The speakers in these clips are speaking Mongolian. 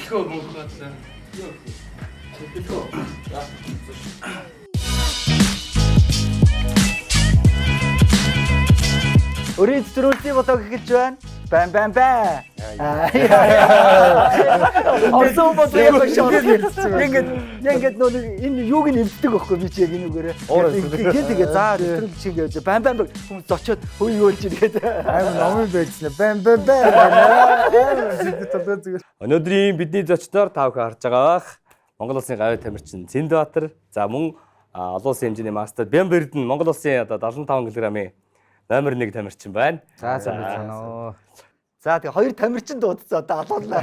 Цэцэглэхөө мөнгө бодлоо. Өрийн нэвтрүүлгийн болоо эхэлж байна. Бам бам бам. Орсон бодлоо яг шорох. Ингээд ингээд нөө нэг энэ юуг нь эвддэг байхгүй би чи яг энэ үгээрээ. Тэгээд тэгээ за нэвтрүүлэг чи ингээд бам бам хүмүүс зочоод хөө юу болж иргээд. Амар номын байжснаа. Бам бам бам. Амар зэд толгой зүгээр. Өнөөдрийн бидний зочдоор та бүхэн харж байгаа бах. Монгол улсын гавь тамирчин Цэндбаатар, за мөн олон улсын хэмжээний мастер Бямбердэн Монгол улсын одоо 75 кг-ийн номер 1 тамирчин байна. За сайн байна уу. За тэгээ хоёр тамирчин дуудсан одоо алууллаа.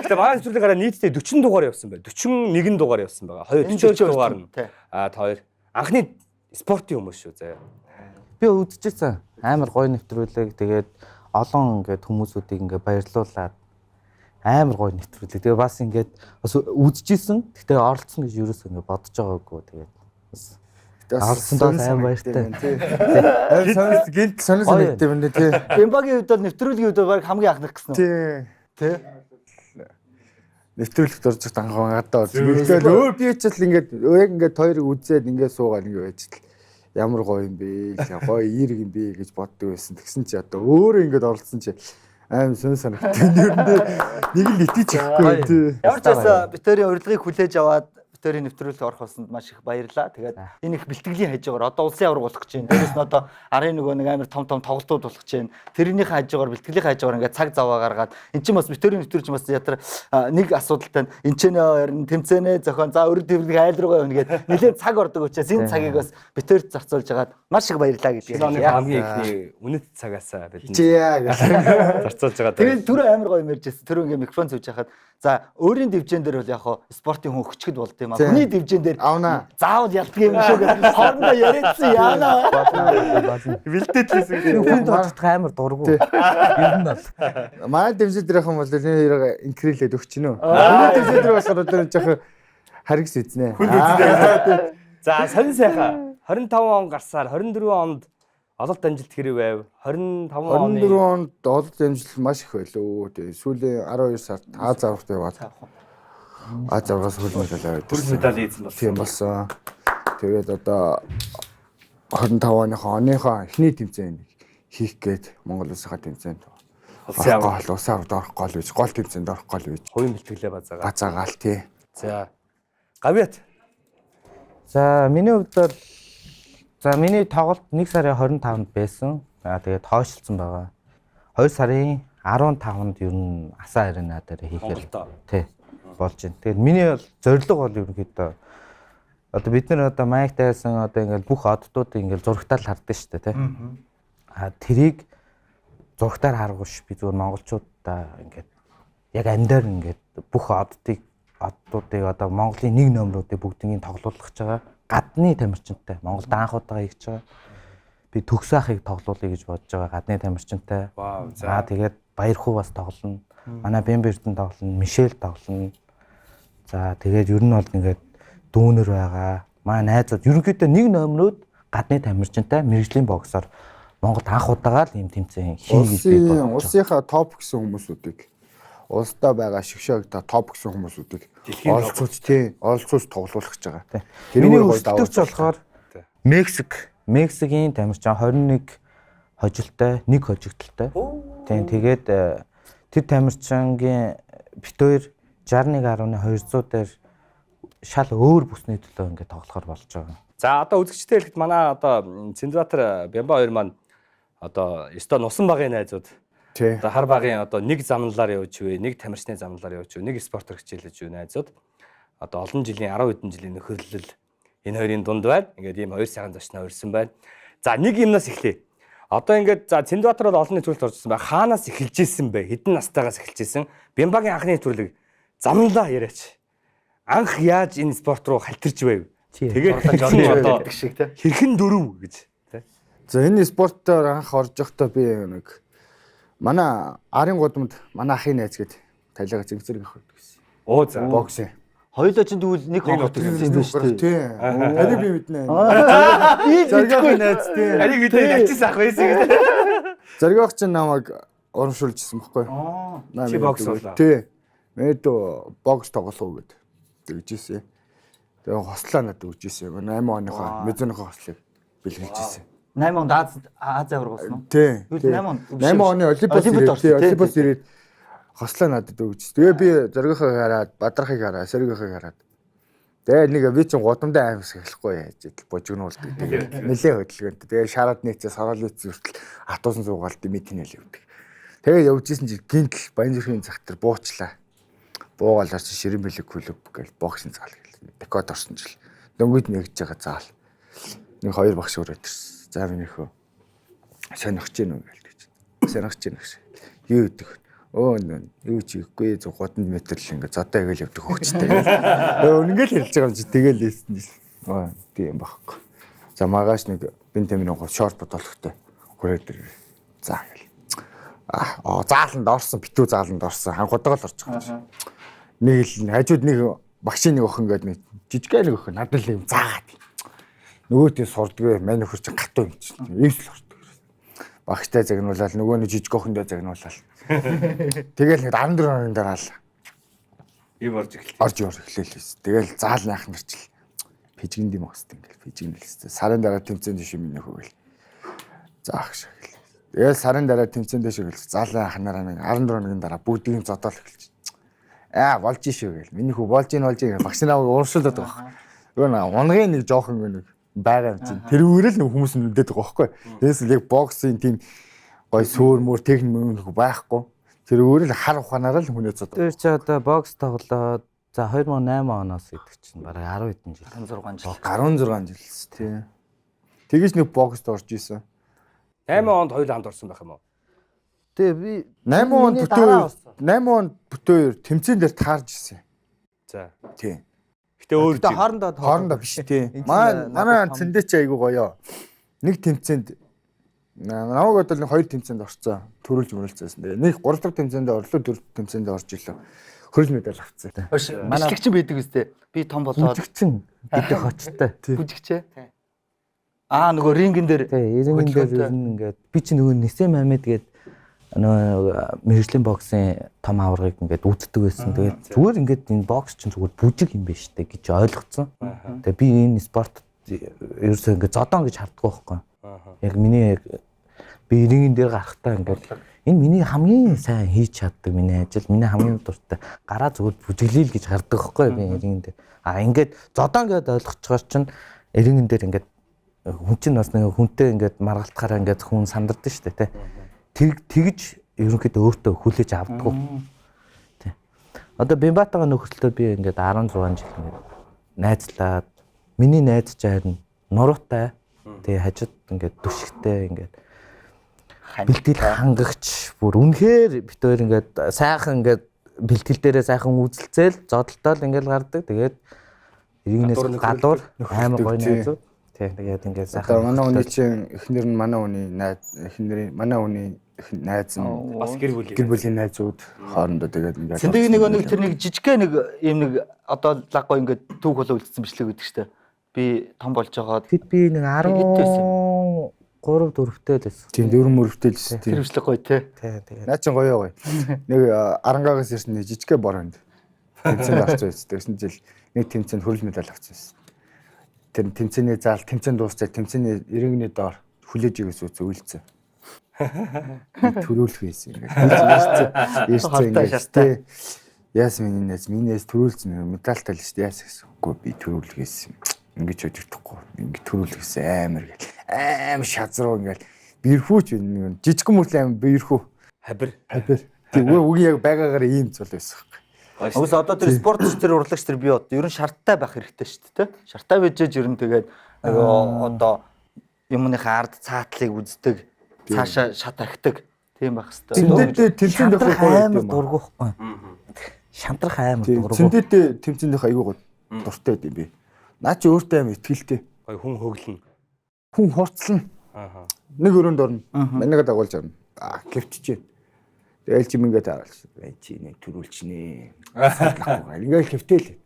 Гэтэ манай нэвтрүүлэг гараа нийтдээ 40 дугаар явсан байна. 41 дугаар явсан байгаа. 42 дугаар нь. Тий. А та хоёр анхны спортын хүмүүс шүү заяа. Би үзчихсэн. Амар гоё нэвтрүүлэг. Тэгээд олон ингээд хүмүүсүүдийг ингээд баярлуулад амар гоё нэвтрүүлэг. Тэгээ бас ингээд бас үзчихсэн. Гэтэ оролцсон гэж юурээс ингээд бодож байгаагүй. Тэгээд бас Оролцсондоо сайн баяртай. Амар сонир гинт сонир санагдсан юм байна тий. Бэмбагийн хувьд бол нэвтрүүлгийн хувьд бол баг хамгийн анхных гэсэн үү? Тий. Тий. Нэвтрүүлэгт орж ирэх анхан гадаа орж. Тэгэл өөр би ч л ингээд яг ингээд хоёрыг үзээд ингээд суугаад ингээд байж л ямар гоё юм бэ, гоё эерэг юм бэ гэж боддог байсан. Тэгсэн чи одоо өөрөө ингээд оролцсон чи аим сонир санагдсан. Ер нь нэг л итгэж өгөхгүй тий. Ямар ч байсан битэрийн урилгыг хүлээж аваад битэрийн нэвтрүүлэлт орох болсонд маш их баярлалаа. Тэгээд энэ их бэлтгэлийн хажуугаар одоо улсын аварга болох гэж байна. Дээрээс нь одоо арын нөгөө нэг амар том том тоглолтууд болох гэж байна. Тэрнийхээ хажуугаар бэлтгэлийн хажуугаар ингээд цаг заваа гаргаад эн чинь бас битэрийн нэвтрүүлж бас ятар нэг асуудалтай нь энэ ч нэ ярин тэмцээнэ зохион за өрөд төвлөг айл руугаа явна гээд нэлээд цаг ордог учраас энэ цагийг бас битэрт зарцуулж хагаад маш их баярлалаа гэдгийг Энэ оны хэлье. хамгийн ихний үнэт цагаасаа бидний Хичээе гэж. зарцуулж байгаа. Тэгээд түрүү амар гоё юм ярьжсэн. Түрүү ингээ микрофон зүүж хахад за өөрийн дивжэн дээр бол яг хоо спортын хүн хөчгөд болд юм а. Тийм. Хүний дивжэн дээр Авна. заавал ялдаг юм шүү гэж хоорондоо яриадсан яана. Бэлдээд лээсэн. Би хүнд орчих амар дургу. Ер нь бол. Манай дэмжид дээрх юм бол энэ хоёроо инкрилээд өгч гинөө. Миний дэмжид дээр болохоор одоо нэг жоохон харгас үзнэ. За сонин сайхан 25 он гарсаар 24 онд ололт амжилт хэрэг байв. 25 оны 24 онд олд амжилт маш их байлоо. Тэгээ сүүлийн 12 сард Аз аврагт яваад. Аз аврагаас хөл медаль аваад. бүрэн медаль эзэн болсон. Тийм болсон. Тэгээд одоо 25 оныхоо оныхоо эхний тэмцээнийг хийх гээд Монгол улсынхаа тэмцээнд Улсын аварга. гол улсын аваргад орох гол гэж гол тэмцээнд орох гол гэж Хувийн бэлтгэлээ базаагаа. базаагаал тий. За. Гавьяат. За миний хувьд бол за миний тоглолт 1 сарын 25-нд байсан. За тэгээд хойшлцсон байгаа. 2 сарын 15-нд ер нь Асан арена дээр хийхээр Монголдо. тий болж байна. Тэгээд миний бол зорилго бол ерөнхийдөө одоо бид нар одоо Майк Тайсон одоо ингээл бүх оддуудыг ингээл зурагтаар л хардаг шүү дээ тий. А тэрийг зурагтаар харахгүй ш би зүгээр монголчуудаа ингээд яг амьдаар ингээд бүх оддыг оддуудыг одоо Монголын нэг номеруудыг бүгднийг тоглуулах гэж байгаа. Гадны тамирчинтай Монголд анх удаага хийж байгаа. Би төгс ахыг тоглуулъя гэж бодож байгаа гадны тамирчинтай. Вау. За тэгээд Баярхуу бас тоглоно. Манай Бэмбердэн тоглоно, Мишель тоглоно. За тэгээд ер нь бол ингээд дүүнер байгаа. Манай найзууд ерөнхийдөө нэг номерууд гадны тамирчинтай мэрэгжлийн боксоор Монголд анх удаага л ийм тэмцээн хий гэж би Улсын бодож байгаа. улсынхаа топ гэсэн хүмүүсүүдийг улсдаа байгаа шгшээг та топ гэсэн хүмүүсүүдийг Дэлхийн топ. оролцуулж тий оролцуулж тоглуулах гэж байгаа. Тий. Тэр Миний үгээр гоё давуу өрсөлдөгч болохоор Мексик. Мексикийн тамирчин 21 хожилтой, 1 хожигдолтой. Тийм тэгээд тэр тамирчингийн бит хоёр 61.200 дээр шал өөр бүсний төлөө ингээд тоглохоор болж байгаа. За одоо үзэгчтэй хэлэхэд манай одоо Цэндбаатар Бямба хоёр маань одоо ёстой нусан багын найзууд Тий. одоо хар багын одоо нэг замналаар явж вэ, нэг тамирчны замналаар явж вэ, нэг спортоор хичээлж вэ найзууд одоо олон жилийн 10 хэдэн жилийн нөхөрлөл энэ хоёрын дунд байна. Ингээд ийм хоёр сайхан зочноо урьсан байна. За нэг юмнаас эхлэе. Одоо ингээд за Цэндбаатар бол олон нэвтрүүлэлт орж ирсэн байна. Хаанаас эхэлж исэн бэ? Хэдэн настайгаас эхэлж исэн? Бямбагийн анхны нэвтрүүлэг замналаа яриач. Анх яаж энэ спорт руу халтарч байв? Тэгээд Зурлаж одоо гэдэг шиг тий. хэрхэн дөрөв гэж тий. За энэ спортоор анх орж явахдаа би нэг манай арын гудамд манай ахын найз гээд талиага зэнцэрэг ах байдаг гэсэн. Оо за. Бокс. Хоёулаа чинь тэгвэл нэг хонхот гэсэн юм байна шүү дээ. Тий. Таныг би мэднэ. Би л Зориг найз тий. Ариг бид ачис ах байсан гэдэг. Зориг чинь намайг урамшуулжсэн байхгүй. Чи бокс болоо. Тий. Миний дүү бокс тоглох уу гэд тэгжсэн. Тэгээ хослоо надад өгч ирсэн. 8 оныхоо Мизуныхоо хослыг бэлгэлж ирсэн. 8 онд Аз Аз аварга болсон уу? Тий. Юу 8 онд 8 оны Олимпиас ирээд тий, Олимпиас ирээд хослоо надад өгч. Тэгээ би зоригийнхыг хараад, бадрахыг хараад, сэргийнхыг хараад. Тэгээ нэг би чинь гудамдаа аим хэсэг эхлэхгүй яаж идэл божигнуулдаг. Тэгээ нэлээ хөдөлгөөнтэй. Тэгээ шараад нийцээ сороол нийцээ хүртэл атуусан суугаал димитинэл явдаг. Тэгээ явж исэн чинь гинтл Баянзүрхийн зах дээр буучлаа. Буугаал орсон ширэн бэлэг клуб гэл боксын заал гэл. Декод орсон жил. Дөнгөж нэгж байгаа заал. Нэг хоёр багш өрөөд ирсэн. За минийхөө сонирхож гин үү гэлдэг чинь. Сонирхож гин гэж. Юу гэдэг вэ? Өө юу ч ихгүй зөв 3 метр л ингээ зодоо игээл явдаг хөгчтэй. Ингээл хэлж байгаа юм чи тэгэл лээсэн чинь. Аа тийм байхгүй. За маргааш нэг бин тамирын гол шорт бодолхтой хүрээд ир. За гэл. Аа зааланд орсон битүү зааланд орсон хангудаг л орж байгаа юм. Нэг л хажууд нэг багшийн нэг охин ингээд нэг жижигхэн нэг охин надад л юм заагаад. Нөгөөдөө сурдгүй мань нөхөр чинь гатуу юм чинь. Эвсэл ордог. Багштай загнуулаад нөгөө нэг жижиг охиндоо загнуулаад. Тэгэл нэг 14 оны дараа л Им орж эхэлсэн. орж явах эхлэв л. Тэгэл заал наах нарчил. Пижгэнд юм ахст ингээл пижгэнд л хэвчээ. Сарын дараа тэмцээн дэш юм нөхөө гэл. Заах шиг гэл. Тэгэл сарын дараа тэмцээн дэш гэл. Заалын ах нараа нэг 14 хоногийн дараа бүгдийг зодоол эхэлж. Аа болж шүү гэл. Миний хүү болж ийн болж ийн багш намайг ууршуулаад байгаа байхгүй. Нөгөө нэг унгийн нэг жоохон нэг байгаа юм чинь. Тэр үеэрэл нэг хүмүүс нүдэд байгаа байхгүй. Тэгээс л яг боксын тийм гой сөөр мөр техник мөн байхгүй. Тэр үеэрэл хар ухаанаараа л хүнээ зодоо. Тэр чи одоо бокс тоглоод за 2008 оноос гэдэг чинь бараг 10 хэдэн жил. 16 жил. 16 жил тий. Тэгэж нэг бокст орж исэн. 8 онд хоёул хамт орсон байх юм уу? Тэгээ би 8 онд Миний дараа бүтээ орсон. 8 онд бүтээ тэмцээн дээр таарж исэн. За. Тий. Гэтэ өөр Тэгээ жиг. хоорондоо Хоорондоо биш тий. Энд чинь Манай манай надад том- цэндээ чи айгуу гоё. Нэг тэмцээнд намайг бодвол нэг хоёр тэмцээнд орцсон. Төрүүлж мөрөлцөөсөн. Тэгээ нэг гурав дахь тэмцээнд орлоо, дөрөв дэх тэмцээнд орж илээ. Хөрөл медаль авцсан. Хөөш бичлэгч байдаг үстэй. Би том болоод бүжигчин гэдэг хочтой. бүжигчээ. Аа нөгөө рингэн дээр Тий, 90-ийн дээр ер нь ингээд би чи нөгөө Нисэм Хамид гээд нөгөө мэрэгжлийн боксын том аваргыг ингээд үздэг байсан. Тэгээд зүгээр ингээд энэ бокс чинь зүгээр бүжиг юм байна штэ гэж ойлгоцсон. Тэгээд би энэ спорт ерөөсөө ингээд зодон гэж харддаг байхгүй. Яг миний яг би 90-ийн дээр гарахтаа ингээд энэ миний хамгийн сайн хийж чаддаг миний ажил, миний хамгийн дуртай гараа зүгээр бүжиглээл гэж гардаг байхгүй би 90-ийн дээр. А ингээд зодон гэдээ ойлгоцохоор чинь 90-ийн дээр ингээд хүн чинь бас нэг хүнтэй ингээд маргалтахаараа ингээд хүн сандардаг шүү дээ, тэ. Тэр тэгж ерөнхийдөө өөртөө хүлээж авдаггүй. Тэ. Одоо Бимбатагаа нөхөрлөлтөөр би ингээд 16 жил ингээд найзлаад миний найз ч харин нуруутай. Тэгээ хажууд ингээд түшигтэй ингээд бэлтгэл хангагч бүр үнэхээр бит хоёр ингээд сайхан ингээд бэлтгэл дээрээ сайхан үзэлцээл зодолтоол ингээд гардаг. Тэгээд иргэнээс Гадуур гадуур амар гоё тий. найзууд. Тий, тэгээд ингээд Одоо сайхан. манай хүний чинь эхнэр нь манай хүний найз, эхнэрийн манай хүний найз нь Бас гэр бүлийн. гэр бүлийн найзууд хоорондоо тэгээд ингээд Цэндэг нөгөө нэг тэр нэг жижигхэн нэг юм нэг одоо лаг гой ингээд түүх болоо үлдсэн бичлэг гэдэг штэ. Би том болж байгаад Тэгэд би нэг Хэд байсан 13 4-тэй л байсан. Тийм дөрвөн мөрөвтэй л байсан. тэр Тийм. бичлэг гоё те. Тий, тэгээд Наа чин гоё гоё. Нэг Арангаагаас ирсэн нэг жижигхэн бор хонд. Тэмцээнд орсон байсан. Тэгсэн жил нэг тэмцээнд хөрөл медаль авсан байсан. Тэр тэмцээний заал, тэмцээн дуусчаа тэмцээний ирэнгний доор хүлээж игээс үз үйлцэн. Төрүүлэх байсан ингээд. Ирсэн Хортой ингээд. шартай. Тий. Яасан миний найз, миний найз төрүүлсэн медальтай л шүү дээ. Яасан гэсэн. Үгүй би төрүүлэх байсан. Ингэж өдөртөхгүй. Ингэ төрүүлэх гэсэн амар гэл. Аим шазруу ингээл. Бэрхүүч нэг жижигхэн мөртлөө аим бэрхүү. Хабир. Хабир. Тэг үг яг байгаагаар ийм зүйл байсан хэрэг. Угсаа одоо тэр спортч тэр урлагч тэр би одоо ер нь шарттай байх хэрэгтэй шүү дээ. Шарттай байжээж ер нь тэгээд нөгөө одоо юмныхаа ард цаатлыг үздэг, цаашаа шат ахдаг тийм байх хэрэгтэй. Цэндээдээ тэмцээнд шантрах явах гоё амар юм. дургу байхгүй. Шантрах амар Тийм. дургу. Цэндээдээ тэмцээнд явах айгүй гоё дуртай байд юм би. Наа чи өөртөө амар итгэлтэй. Гой хүн хөглөнө. Хүн хурцлна. Ааха. Нэг өрөөнд орно. Манайга дагуулж орно. Аа гівтчихээн. Тэгэл чим ингээд тараалж. Мэй чи нэг төрүүлчнэ. Судлахгүй. Ингээд гівтэл.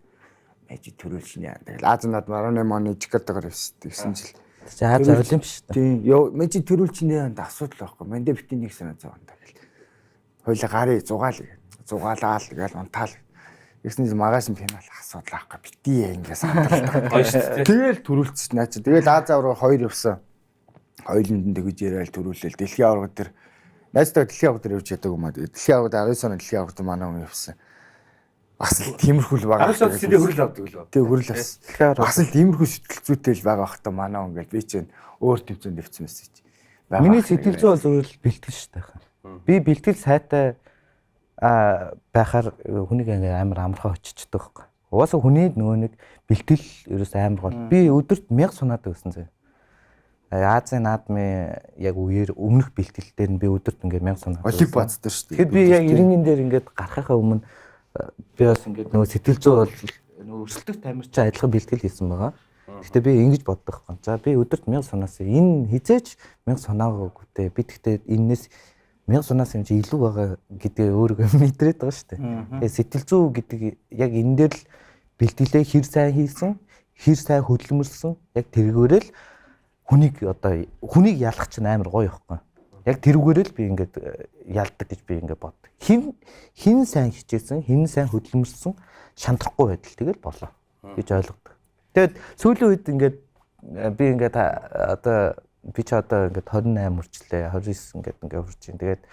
Мэй чи төрүүлчнэ. Тэгэл Аз над 18 оны Чикагоор явсан. Тэгсэн жил. За Аз Олимп шүү дээ. Тийм. Йоо мэй чи төрүүлчнэ анд асуудал байхгүй. Мандэ битэн нэг санаа зовно гэл. Хоёлаа гарыг зугаал. Зугаалаа л гээл унтаал. Тэгсэн чинь маргааш нь финал асуудал аахгүй битгий ингээ сандралтай. Гоё шүү дээ. Тэгэл төрүүлсэн наа чи. Тэгэл Аз авраг хоёр явсан. Хоёуланд нь тэгж яриад төрүүлээл дэлхийн аварга дээр найзтай дэлхийн аварга дээр явж яадаг юм аа. Дэлхийн аварга 19 оны дэлхийн аварга дээр манай хүн явсан. Бас л тиймэрхүү л байгаа. 19 онд сэдэ хөрөл авдаг лөө. Тэг хөрөл авсан. Бас л тиймэрхүү сэтгэл зүйтэй л байгаа бах та манай хүн ингээл би чинь өөр төвцөнд явсан байсан чи. Байгаа Миний бах сэтгэл зүй бол зүгээр л бэлтгэл шүү дээ. Би бэлтгэл сайтай байхаар хүнийг ингээ амар амархан очичдөг байхгүй. Угаасаа хүний нөгөө нэг бэлтгэл ерөөс амар гол. Би өдөрт 1000 сунаадаг гэсэн зэ. Азийн наадмын яг үеэр өмнөх бэлтгэл дээр нь би өдөрт ингээ 1000 сунаадаг. Олимпиад дээр шүү дээ. Тэгэхэд би яг 90-ийн дээр ингээд гарахынхаа өмнө би бас ингээд нөгөө сэтгэл зүй бол нөгөө өрсөлдөх тамирчин адилхан бэлтгэл хийсэн байгаа. Гэхдээ би ингэж боддог байхгүй. За би өдөрт 1000 сунаас энэ хизээч 1000 сунаагаагүй те. Би тэгтээ энэс 1000 сунаас юм чи илүү байгаа гэдгээ өөрийгөө мэдрээд байгаа шүү дээ. Тэгээ сэтгэл зүй гэдэг яг энэ дээр л бэлтгэлээ хэр сайн хийсэн, хэр сайн хөдөлмөрлсөн яг тэргээрээ л хүнийг одоо хүнийг ялах чинь амар гоё байхгүй. Яг тэрүүгээрээ л би ингээд ялдаг гэж би ингээд боддог. Хин сайн хичээсэн, хин сайн хөдөлмөрлсөн шантрахгүй байдал тэгэл болоо гэж ойлгодог. Тэгээд сүүлийн үед ингээд би ингээд одоо би ч одоо ингээд 28 хүрчлээ, 29 ингээд ингээд хүрч байна. Тэгээд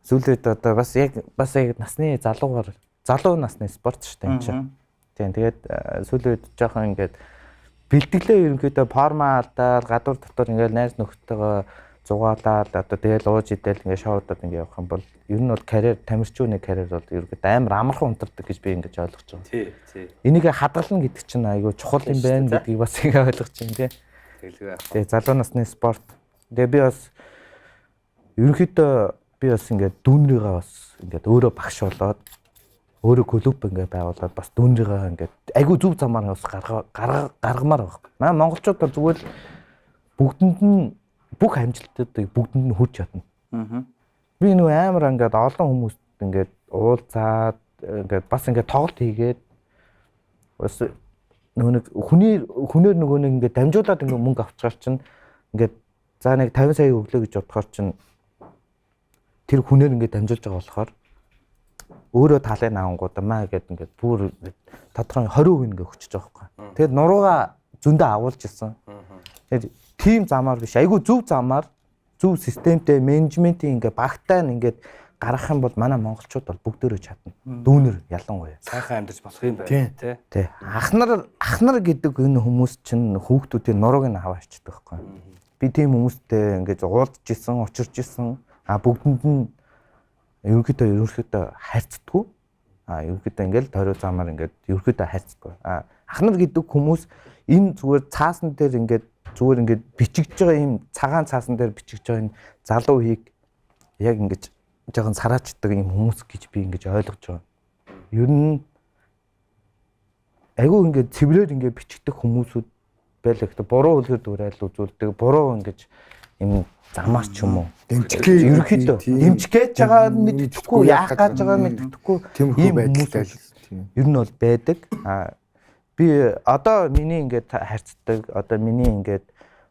сүүлийн үед одоо бас яг насны залуугаар залуу насны спорт шүү дээ энэ чинь. Тийм тэгээд сүүлийн үед жоохон ингээд бэлтгэлээ ерөнхийдөө форма алдаал гадуур дотор ингээд найз нөхдөйгөө зугаалаад одоо тэгэл ууж идэл ингээд шоудаад ингээд явах юм бол ер нь бол карьер тамирчууны карьер бол ерөнхийдөө амар амархан унтардаг гэж би ингээд ойлгож байгаа. Тий, тий. Энийг хадгална гэдэг чинь айгүй чухал юм байна гэдгийг бас ингээд ойлгож байна тий. Тэгэлгүй яах. Тэгээ залуу насны спорт. Тэгээ би бас ерөнхийдөө би бас ингээд дүүнрийгээ бас ингээд өөрөө багш болоод өөрөө клуб ингээд байгуулад бас дүүнрийгээ ингээд айгүй зөв замаар бас гаргамаар байгаа. Манай монголчууд бол зүгээр л бүгдэнд нь бүх амжилтуудыг бүгдэнд нь хүрч чадна. Би нөгөө амар ингээд олон хүмүүст ингээд уулзаад ингээд бас ингээд тоглолт хийгээд бас нөгөө нэг хүнээр нөгөө нэг ингээд дамжуулаад ингээд мөнгө авчгаар чинь ингээд за нэг 50 сая өглөө гэж бодохоор чинь тэр хүнээр ингээд дамжуулж байгаа болохоор өөрөө талын авангуудаа маа гэд ингээд бүр тодорхой 20% ингээд өгчөж байгаа байхгүй. Тэгээд нуруугаа зөндөө агуулж ирсэн. Тэгээд тийм замаар биш айгүй зөв замаар зөв системтэй менежментийн ингээд багтаа ингээд гаргах юм бол манай монголчууд бол бүгдөө чадна. Дүүнер ялангуяа. Сайхан амьдарч болох юм байна тий. Тий. Ах нар гэдэг энэ хүмүүс чинь хүүхдүүдийн нурууг нь аваачдаг байхгүй. Би тийм хүмүүстэй ингээд уулзж исэн, учирч исэн. А бүгдэнд нь ерөнхийдөө харьцдаггүй. А ерөнхийдөө ингээд тойроо замаар ингээд ерөнхийдөө харьцдаггүй. А ах нар гэдэг хүмүүс энэ зүгээр цаасан дээр ингээд зүгээр ингээд бичигдэж байгаа юм цагаан цаасан дээр бичигдэж байгаа энэ залуу хийг яг ингээд жоохон сараачдаг юм хүмүүс гэж би ингэж ойлгож байгаа. Ер нь айгүй ингээд цэврээр ингээд бичигдэх хүмүүсүүд байлаа гэхдээ буруу үлгэр дуурайл үзүүлдэг, буруу ингэж юм замаар ч юм уу. Дэмжих Ерөнхийдөө дэмжих гэж байгаа нь мэддэхгүй, яах гэж байгаа нь мэддэхгүй тиймэрхүү ийм байдалтай хүмүүс л. Ер нь бол байдаг. А би одоо миний ингээд харьцдаг, одоо миний ингээд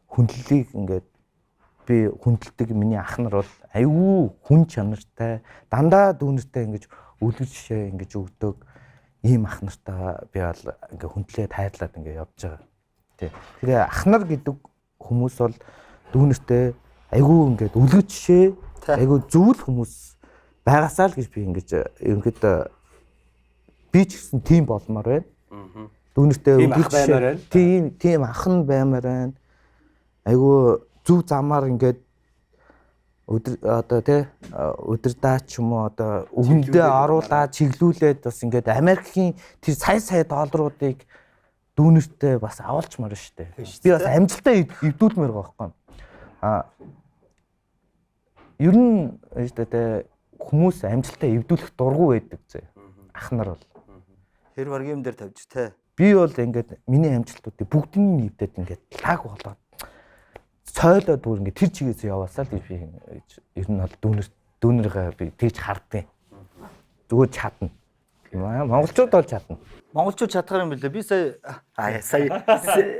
хүндлэлийг ингээд би хүндэлдэг миний ах нар бол айгүй хүн чанартай, дандаа дүүнертэй ингэж үлгэр жишээ ингэж өгдөг ийм ах нартайгаа би бол ингээ хүндлээд хайрлаад ингээ явж байгаа. Тий. Тэгэхээр ах нар гэдэг хүмүүс бол дүүнертэй айгүй ингээд үлгэр жишээ, айгүй зөвл хүмүүс байгаасаа л гэж би ингэж ерөнхийдөө би ч гэсэн тийм болмоор байна. Дүүнертэй Тийм ах үлгэр жишээ. баймаар байна. Тийм ах нь баймаар байна. Айгүй зөв замаар ингээд өдөр одоо тий өдөр даа ч юм уу одоо өвөндөө оруулаад чиглүүлээд бас ингээд Америкийн тэр сая сая долларуудыг дүүнертэй бас авалчмаар шүү дээ. Би бас амжилтаа эвдүүлмээр байгаа байхгүй. А ер нь шүү дээ тий хүмүүс амжилтаа эвдүүлэх дургу байдаг зэ. Ах нар бол Тэр баргийн юм дээр тавьж те. Би бол ингээд миний амжилтуудыг бүгдийг нь эвдээд ингээд лаг болоод цойлоод бүр ингээд тэр чигээс яваасаа л гэж би ер нь бол дүүнергээ би тэгж хардیں۔ Зүгээр чадна. Монголчууд бол чадна. Монголчууд чадхаар юм билээ. Би сая сая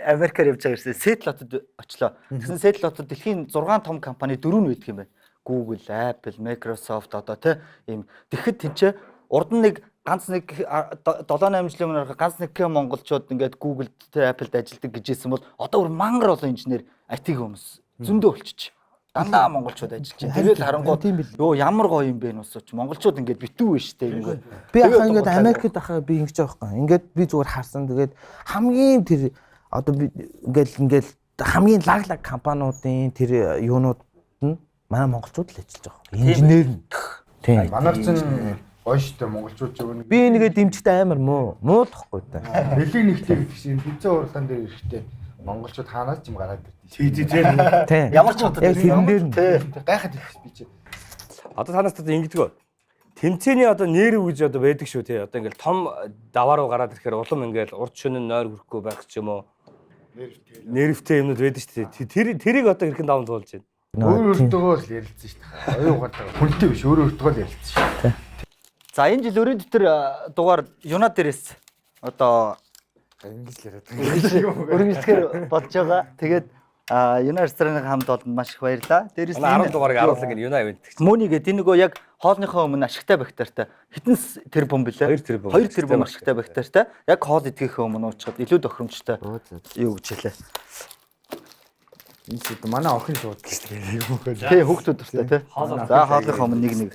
Америкаар явж байгаа гэсэн. Сиэтл хотод очлоо. Тэгсэн Сиэтл хотод дэлхийн 6 том компани 4 нь байдаг юм байна. Google, Apple, Microsoft одоо те ийм. Тэгэхэд тэнцээ Урд нь нэг ганц нэг 7 8 жилийн өмнө ганц нэг хэн монголчууд ингээд Google-д те Apple-д ажилладаг гэж хэлсэн бол одоо бүр мангар олон инженер IT-ийн хүмүүс зөндөө болчих. Дандаа монголчууд ажиллаж байна. Тэгэл харангуут ёо ямар гоё юм бэ нусууч. Монголчууд ингээд битүү байна штэ ингээд. Би ахаа ингээд Америкт ахаа би ингэж байгаа байхгүй. Ингээд би зүгээр харсан. Тэгээд хамгийн тэр одоо би ингээд хамгийн лаг лаг компаниудын тэр юунууд нь манай монголчууд л ажиллаж байгаа байхгүй. Инженер нь. Тийм. Манайх чинь гоё штэ монголчууд ч өгнө. Би энийгээ дэмжихтэй амар муу. Муу л ихгүй та. Бэлэг нэгтэй гэдэг чинь тэмцээн уралдаан дээр ирэхдээ монголчууд хаанаас ч юм гараад ирдээ. Тий, тий, тий. Ямар ч удаа Яг тэрэн дээр нь. Гайхаад ирэх би чи. Одоо танаас одоо ингэдэг. Тэмцээний одоо нэр үг гэж одоо байдаг шүү тий. Одоо ингээл том даваа руу гараад ирэхээр улам ингээл урд шөнө нойр хүрэхгүй байх ч юм уу. Нервтэй юмнууд байдаг шүү дээ. Тэрийг одоо хэрхэн даван туулж байна? Өөр өөртөөгөө л ярилцсан шүү дээ. Оюун ухаантай. Хүнтэй биш өөр өөртөөгөө л ярилцсан шүү дээ. За энэ жил өрийн дэвтэр дугаар Юна дээрээс одоо Ингэж л яриад байгаа. өргөжлөхөр болж байгаа. Тэгээд Юна рестораны хамт олонд маш их баярлалаа. Дээрээс нь 10 дугаарыг аруулан гин Юна ивент гэж. Мөний гэдэг энэ нөгөө яг хоолныхоо өмнө ашигтай бактеритай хэдэн тэрбум билээ? 2 тэрбум. 2 тэрбум ашигтай бактеритай яг хоол идэхийнхээ өмнө уучхад илүү тохиромжтой юу гэж хэлээ. Энэ ч одоо манай охин шууд гэж тэгээд юм хөө. Тий хүүхдүүд дуртай тий. За хоолныхоо өмнө нэг нэг.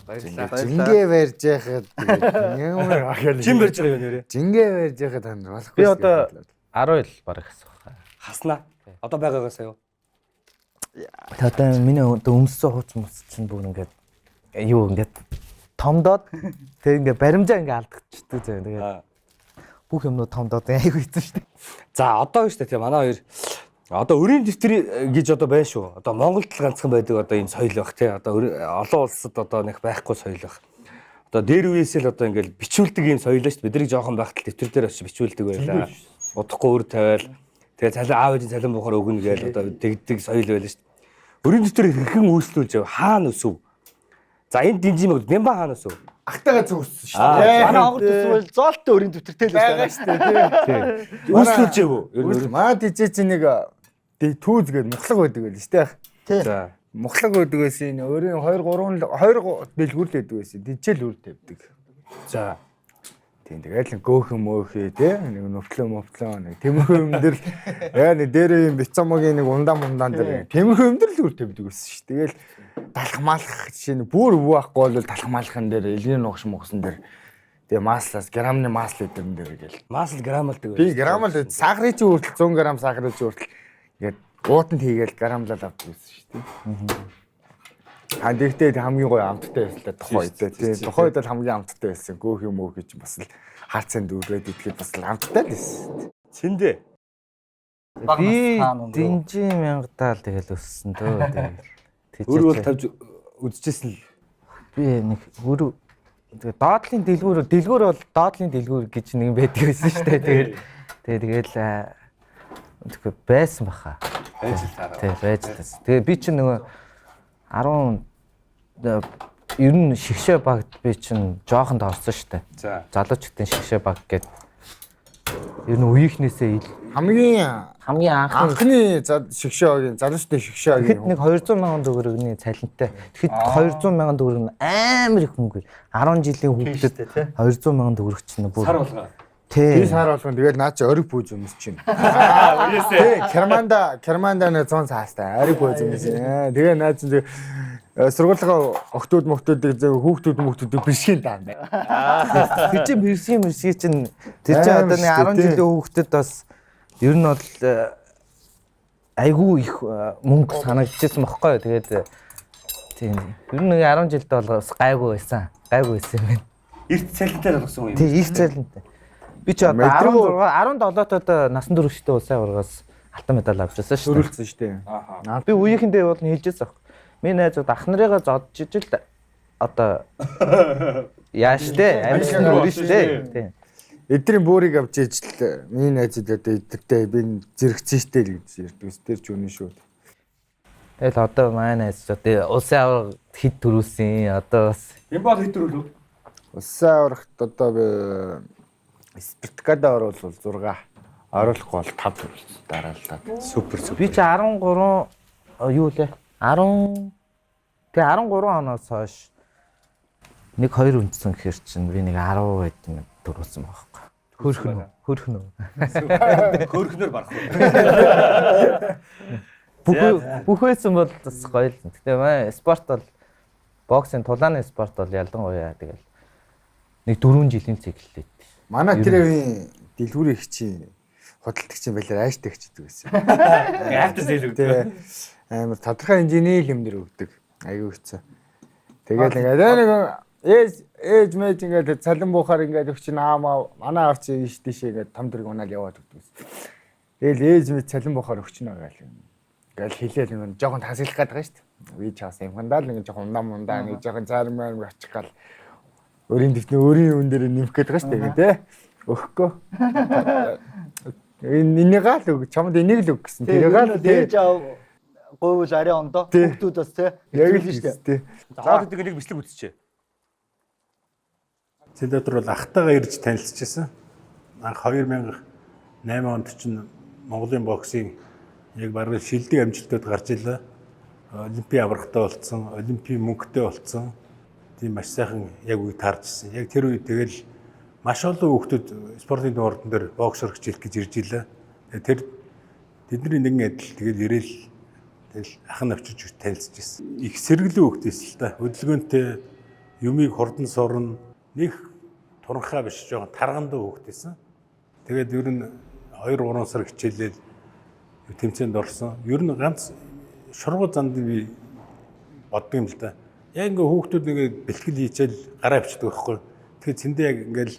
Баярлалаа. Жингээ барьж яхад ямар ахяа. Жин барьж байгаа юм нэрээ. Жингээ барьж яхад тань болохгүй. Би одоо 10 жил бараг гэсэн байна. Хаснаа. Одоо байгаагаас юу? Одоо миний одоо өмссөн хууц мус чинь бүр ингээд юу ингээд томдоод тэг ингээд баримжаа ингээд алдчихдаг зөө. Тэгээд бүх юмнууд томдоод айгүй хэцүү шүү дээ. За одоо шүү дээ тий манай хоёр одоо өрийн дэвтэр гэж одоо байна шүү. Одоо Монголд л ганцхан байдаг одоо ийм соёл байх тий. Одоо олон улсад одоо нэг байхгүй соёл байх. Одоо дээр үеэсээ л одоо ингээл бичүүлдэг ийм соёл шүү дээ. Бидний жоохон байхад л дэвтэр дээр очиж бичүүлдэг байлаа. Удахгүй өр тавиал тэгээ цалин аав ээжийн цалин буухаар өгнө гээл одоо тэгдэг соёл байлаа шүү дээ. Өрийн дэвтэр хэрхэн үйлчлүүлж яв? Хаана өсөв? За энэ динжим бямба хаана өсөв? Ахтайгаа зүгсэн шүү дээ. Манай огор төсвөл зоолтой өрийн дэвтэртэй л байгаа шүү дээ тий. Үйлчлүүлж яв уу? Маа тийч чи нэг түүз гээд мухлаг байдаг байл шүү дээ. За. Мухлаг байдаг байсан энэ өөрийн 2 3 2 дэлгүүр л байдаг байсан. Дижэл үр тавьдаг. За. Тийм тэгэл нэг гөөхөн мөөхий тий нэг нүвтлөө мөвтлөө нэг тиймэрхүү юм дээр л яа нэг дээр юм бицамогийн нэг ундаа мундаан дээр тиймэрхүү юм дээр л үр тавьдаг байсан шүү. Тэгэл талх малах жишээ нь бүр өвөө ахгүй бол талх малхан дээр элгийн нугш мугсан дээр тэгээ маслаас грамны масл өдөрн дээр гэл. Масл грамалдаг Би грамал сахарын чи хүртэл 100 г сахарын чи хүртэл ингээд уутанд хийгээл грамлал авдаг байсан шүү дээ. А тэгтээ хамгийн гоё амттай байсан л да тухайн үед тийм тухайн үед бол хамгийн амттай байсан. Гөөх юм өөх гэж бас л харцсан дүүрээд идэхэд бас л амттай л байсан. Цэндэ. Би динжин мянгатаа л тэгэл өссөн дөө. Тэгээд Өөр бол тавьж үзчихсэн л. Би нэг өөр тэгээ доотлын дэлгүүр бол доотлын дэлгүүр гэж нэг юм байдаг байсан шүү дээ. Тэгээд тэгэл тэгэхээр байсан баха. Байж л таараа. Тий, байж л байсан. Тэгээ би чинь нөгөө 10 ер нь шигшээ багт би чинь жоохонд орсон шүү дээ. За. Залуучдын шигшээ баг гээд ер нь үеийнхнээсээ Хамгийн хамгийн анхны шигшээ багийн залуучдын шигшээ Тэгэхэд багийн нэг 200 мянган төгрөгийн цалинтай. Тэгэхэд 200 мянган төгрөг нь амар их мөнгө. 10 жилийн хүүхдэд 200 мянган төгрөг чинь бүр Сар болгоо. Тий. Би сар болгон тэгэл наа чи ориг пүүз өмс чинь. Тий, Керманда нэг 100 цаастай ориг пүүз өмс. Тэгээ наа чи сургуулийнхаа октод моктодыг зөв хүүхдүүд мөхтүүдийг бишгийн даана. Тэр чинь бэрсгийн мэрсгийн чинь тэр чинь одоо нэг 10 жилийн хүүхдэд бас ер нь бол айгүй их мөнгө санагдчихсан бохгүй юу. Тэгээд тийм. Ер нь нэг 10 жилд бол бас гайгүй байсан. Гайгүй байсан юм байна. Эрт цалинтай болгосон юм. Тий, их цалинтай. Би чи одоо 16 17 одоо насан туршидтэй улсын аваргаас алтан медаль авч байсан шүү дээ. Төрүүлсэн шүү дээ. Би үеийнхэндээ бол нь хэлжсэн аах. Миний найзууд ах нарыгаа зодж ижил одоо яаш те амьсгал өрнө шүү дээ. Тийм. Эдрийн бөөрийг авч ижил миний найзууд одоо эдэртэй би зэрэгцэн штэ л гэж ярьдаг. Тэр ч үнэн шүү. Тэгэл одоо манай найзууд улсын аварга хэд төрүүлсэн одоо бас Энэ бол хэд төрүүлв? Улсын аваргат одоо би Спартакада оруулал 6, оруулахгүй бол 5 төрүүлсэн дараалал. Супер супер. Би чи 13 юу лээ? 10 тэгээ 13 оноос хойш нэг хоёр үндсэн гэхэр чинь би нэг 10 хэдэн төрүүлсэн байхгүй. Хөөрхөн үү? Хөөрхөн үү? Хөөрхнөр барах уу? Бүх байсан бол бас гоё л. Гэтэ маа спорт бол боксын тулааны спорт бол ялангуяа тэгэл нэг 4 жилийн циклтэй. Манай тэр үеийн дэлгүүрийн хчийн худалдагч юм байлаар ааштай хчдэг байсан. Автер зээл өгдөг. Амар тодорхой хэмжээний л юм нэр өгдөг. Айгүй хэцүү. Тэгэл ингээд нэг ээж мэж ингээд цалин буухаар ингээд өгч наамаа манай авч ийш тийшээ ингээд том дэрэг унаал яваад өгдөг гэсэн. Тэгэл ээж мэж цалин буухаар өгчнө гээл. Ингээл хэлээл нэг жоохон тасглах гээд байгаа шүү дээ. Би чаас юм хандаа л нэг жоохон ундаа мундаа нэг жоохон зарим амар очих гал өөрийн дэвтний өөрийн үн дээр нэмэх гээд байгаа шүү дээ тий. Өгөхгүй. Энэ энийгээ л өг. Чамд энийг л өг гэсэн. Тэрийг л ээж аав гуйвал арай ондоо хүүхдүүд бас тий. Яг л шүү дээ. За хоол идэг нэг бичлэг үзчихэ. Зэндэтэр бол ахтайгаа ирж танилцчихсан. Анх 2008 онд чинь Монголын боксын яг бараг шилдэг амжилтууд гарч илээ. Олимпийн аврагтай болцсон, олимпийн мөнгөтэй болцсон. Тийм маш сайхан яг үе таарчсан. Яг тэр үе тэгэл маш олон хүүхдүүд спортын ордон дээр боксер хичээлэх гэж ирж илээ. Тэр тэдний нэгэн адил тэгэл ирээл тэгэл ах нь авчирч танилцж ирсэн. Их сэргэлэн хүүхдээс л та. Хөдөлгөөнтэй юмыг хурдан сурна. Нэг туранхай биш жоохон таргандаа хүүхдээсэн. Тэгээд ер нь 2-3 сар хичээлээд тэмцээнд орсон. Ер нь ганц шургуу занд би боддог юм л да. Яг ингээ хүүхдүүд нэг бэлтгэл хийчихэл гараа авчдаг байхгүй. Тэгэхээр цэндээ яг ингээл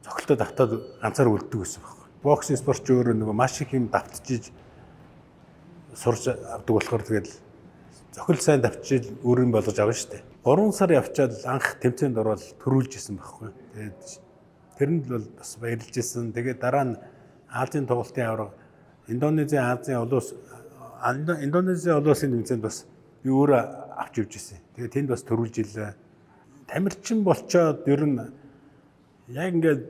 цогцолтоо давтаад ганцаар үлддэг гэсэн байхгүй. Боксын спорт ч өөрөө нөгөө маш их юм давтжиж сурч авдаг болохоор тэгэл зохил сайн давтжиж өөр юм болгож авна шүү дээ. 3 сар явчаад анх тэмцээнд ороод төрүүлж исэн байхгүй. Тэгээд тэрэнд бол бас баярлж исэн. Тэгээд дараа нь Азийн тоглолтын аварга Индонезийн Азийн олон улс Индонезийн олон улсын тэмцээнд бас би өөрөө авч явж исэн. Тэгээд тэнд бас төрүүлж илээ. Тамирчин болчоод ер нь яг ингээд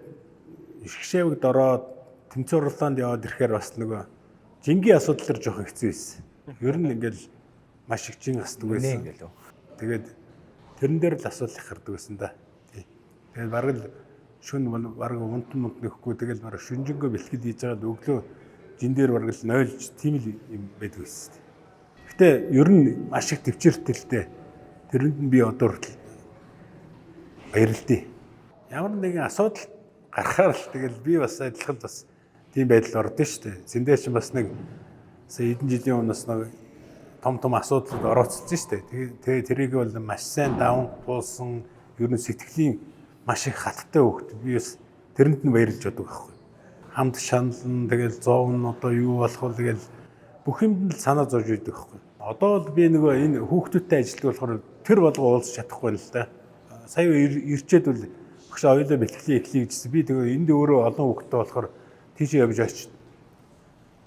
шгшээвэгд ороод тэмцээн уралдаанд яваад ирэхээр бас нөгөө жингийн асуудал төр жоохон хэцүү байсан. Ер нь ингээд маш их жин асдаг байсан. Тэгээд тэрэн дээр л асуудал их гардаг байсан да. Тэгээд бараг л шүн бараг унтан мунт нөхгүй тэгэл бараг шүнжэнгөө бэлтгэл хийж байгаад өглөө жин дээр бараг л нойлж тийм л юм байдаг байсан. Гэтэ ер нь маш их төвчээртэлтэй тэрэнд нь би одоо хүртэл баярлалаа. Ямар нэгэн асуудал гарахаар л тэгэл би бас адилхан бас тийм байдал ордон шүү дээ. Зэндээ чинь бас нэг сая хэдэн жилийн өмнө бас нэг том том асуудлууд орооцолсон шүү дээ. Тэгээ тэрийг бол маш сайн даван туулсан ер нь сэтгэлийн маш их хаттай хөвгт би бас тэрэнд нь баярлж байдаг байхгүй. Хамт шаналн тэгэл зовн одоо юу болох вэ тэгэл бүх юмд л санаа зовж үйдэг байхгүй. Одоо бол би нөгөө энэ хүүхдүүдтэй ажилладаг болохоор тэр болго уулзах чадахгүй л да. Сая ирчээд бол багш оюулаа бэлтгэлийн эхлэе гэжсэн. Би тэгээ энд өөрөө олон хүүхдтэй болохоор тийшээ явж очиж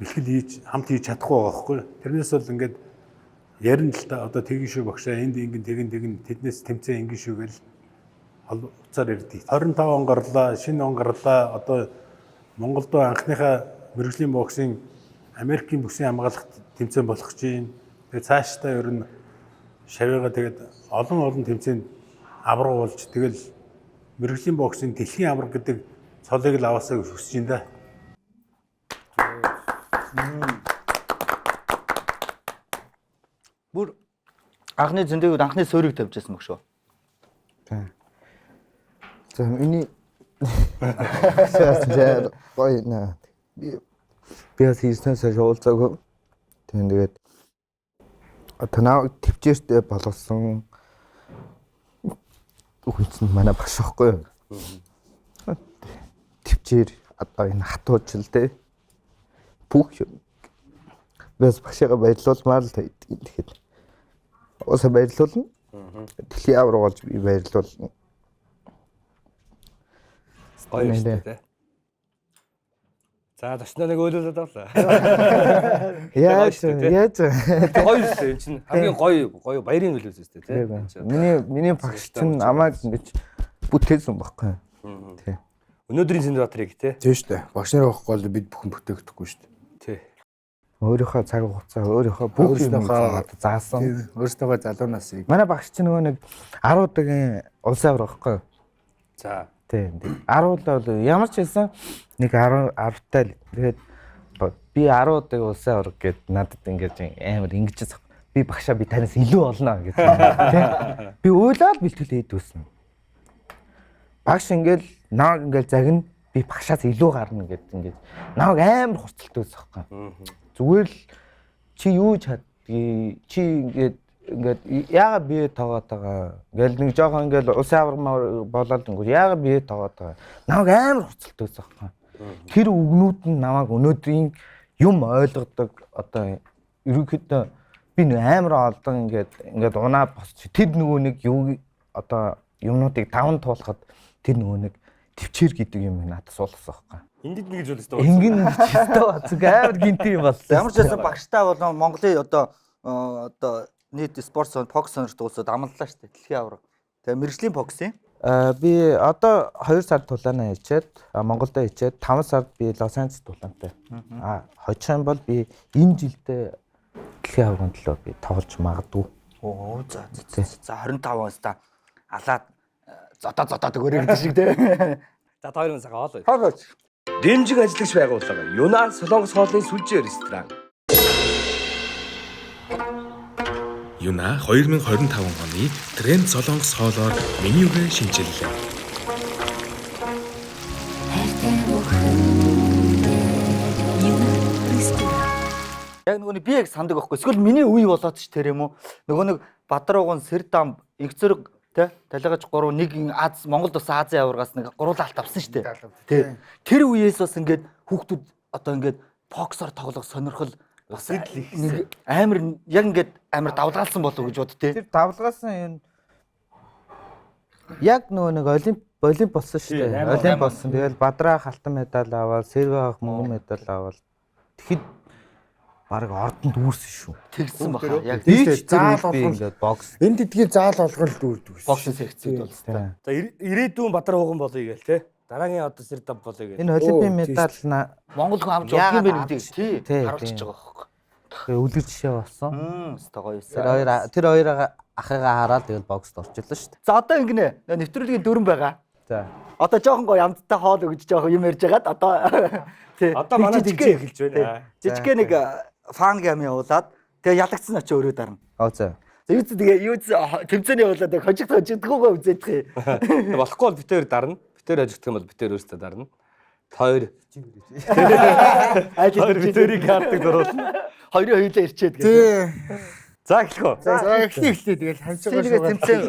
бэлтгэл хийж хамт хийж чадахгүй байгаа байхгүй. Тэрнээс бол ингээд ярина л та одоо тэгин шүү багшаа энд ингэн тэгин тэгин тэднээс тэмцээн ингэн шүү гэл уцаар ирдэг. 25 он гарлаа, шинэ он гарлаа. Одоо Монголд анхныхаа мэрэгжлийн боксын Америкийн бүсийн хамгаалах тэмцээн болох гэж байна. Тэгээ цаашдаа ер нь шавьяага тэгээд олон олон тэмцээнд авраг болж тэгэл мэрэгжлийн боксын дэлхийн авраг гэдэг цолыг л аваасаа гэж хүсэж байна да. Бүр анхны зөндөөгүүд анхны суурийг тавьж байсан мөх шүү. За миний гоё нэ. Би бас хийснээс хойш уулзаагүй. Тэгээд одоо наа төвчээртэй болгосон хүн чинь манай багш байхгүй юу? Төвчээр одоо энэ хатуужил те бүх юм. Би бас багшигаа баярлуулмаар л байдаг. Тэгэхээр уусаа баярлуулна. Дэлхийн авраг болж би баярлуулна. Гоё шүү дээ. За зочноо нэг өөлүүлээд авлаа. Яаж яаж Гоё шүү дээ. Энэ чинь хамгийн гоё гоё баярын хөлөөс шүү дээ тий. Миний багш чинь амааг ингэж бүтээсэн байхгүй. Тий. Өнөөдрийн Зэндбаатарыг тий. Тийм шүү дээ. Багш нар байхгүй бол бид бүхэн бүтээгдэхгүй шүү дээ. Тий. Өөрийнхөө цаг хугацаа, өөрийнхөө бүх юм заасан. Өөрснийхөө залуунаас Манай багш чинь нөгөө нэг 10 удаагийн улсын аварга байхгүй юу? За. Тийм. 10 удаа бол ямар ч байсан нэг 10 10-тай л. Тэгээд би 10 удаагийн улсын аварга гэд надад ингэж амар ингэж зах. Би багшаа би танаас илүү олно гэж. Тийм. Би уйлаад бэлтгэл хийдвэсэн. Багш ингээл нааг ингээл загна би багшаас илүү гарна гэд ингэж нааг амар хурцлалтай байсан байхгүй. Зүгээр л чи юу чаддгийг чи ингээд ингээд яага бие тоогоод байгаа. Ингээл нэг жоохон ингээл улсын аварга болоод ингээд яага бие тоогоод байгаа. Намайг амар хурцлалтай байсан байхгүй. Тэр үгнүүд нь намайг өнөөдрийн юм ойлгодог одоо ерөнхийдөө би нэг амар олон ингээд ингээд унаа босч тэр нөгөө нэг юу одоо юмнуудыг таван туулахад тэр нөгөө нэг төвчээр гэдэг юм надад суулгасан байхгүй. Ингэд нэг зүйл өстой. Ингэн гэж өстой бацэг амар гинти юм боллоо. Ямар ч байсан багштай болон Монголын одоо одоо нийт спорт сон бокс сонирхдаг улсууд амлалаа шүү дээ. Дэлхийн аварга. Тэгээ мэрэгжлийн боксын Би одоо 2 сар тулаанаа хийчээд Монголдо хийчээд 5 сард би Лос Анжелес тулаантай. Хожих юм бол би энэ жилдээ дэлхийн аваргын төлөө би тоглож магадгүй. Оо за за за 25 оноос та алаад зодоо зодоод өгөөрэй гэдэг шиг те. За та хоёрын цагаа хоол. Хоол. Дэмжин ажиллагч байгууллага Юна Солонгос хоолны сүлжээ ресторан. Юна 2025 оны тренд солонгос хоолоор менюгээ шинчиллээ. Яг нөгөө нэг би яг сандаг байхгүй. Эсвэл миний үе болоод ч тэр юм уу? Нөгөө нэг Бадар уган Сэрдам инх зэрэг те талигаж 3 нэг Аз Монголд бас Азийн аваргаас нэг гурлаа алт авсан шүү дээ. Тэ. Тэр үеэс бас ингээд хүүхдүүд одоо ингээд боксоор тоглох сонирхол бас нэг амар яг ингээд амар давлгаалсан болов гэж бод те. Тэр давлгаасан юм яг нөгөө нэг олимп болсон шүү дээ. Олимп болсон. Тэгэл Бадраа халтан медаль аваад, Сербиа мөнгөн медаль аваад тэгэхэд бараг ордонд үүрсэн шүү. Тэгсэн баха. Яг заал болгон ингээд бокс. Энэ тэдгийг заал болгон л дүүрдэг. Боксын секцүүд бол Тийм. За ирээдүйн Бадар ууган болъё гээл те. Дараагийн одоо Сэрдам болъё гээл. Энэ олимпийн медаль Монгол хүн авч явах юм байна гэдгийг тий харуулчихж байгаа байхгүй. Тэгээ үлгэр жишээ болсон. Өстой гоё Тэр хоёр тэр хоёр ахыгаа хараад тэгэл бокст орчихлоо шүү дээ. За одоо ингэнэ нэвтрүүлгийн дөрөн байгаа. За. Одоо жоохон гоё амттай хоол өгж жоохон юм ярьж хагаад одоо тий. Одоо манай жижиг эхэлж байна. Жижигхэн нэг фан гам явуулаад тэгээ ялагдсан очиж өрөө дарна. Оо за. За юу ч тэгээ юу ч тэмцээний явуулаад хожигдохгүйгээ үзээдэх юм. Болохгүй бол битээр дарна. Битээр хожигдох юм бол битээр өөртөө дарна. Хоёр Айл битэрийг картыг зуруулна. Хоёрын хоёулаа ирчээд гэх. Тий. За эхлэх үү. За эхлэе тэгэл хамжгаа Сэргээ тэмцээн.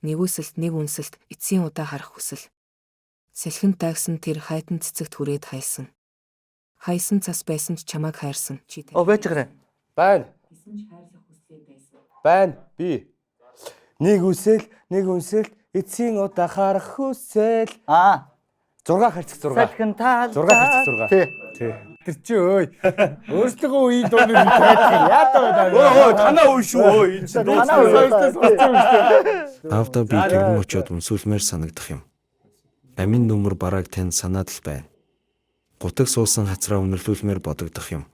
Нэгүсэлт нэг үнсэлт эцсийн удаа харах хүсэл. Сэлхэн тагсан тэр хайтан цэцэгт хүрээд хайсан. Хайсан цас байсан ч чамайг хайрсан. Чи Оо байж байгаа. Байна. Байна. Би. Нэг үсэл, нэг үнсэлт эцсийн удаа харах хүсэл. Аа. 6 харьцах 6. Салхин таал. 6 харьцах 6. Тий. Тий. Тэр чи өөй. Өөрсдөө үеийн дууныг тайлах яадаа байна. Өө танаа үе шүү. Өө энэ чинь Танаа үе. Аавдаа би тэргэн очиод үнсүүлмээр санагдах юм. Амин нүмер барааг танд санаад л байна. Гутаг суусан хацраа үнэрлүүлмээр бодогдох юм.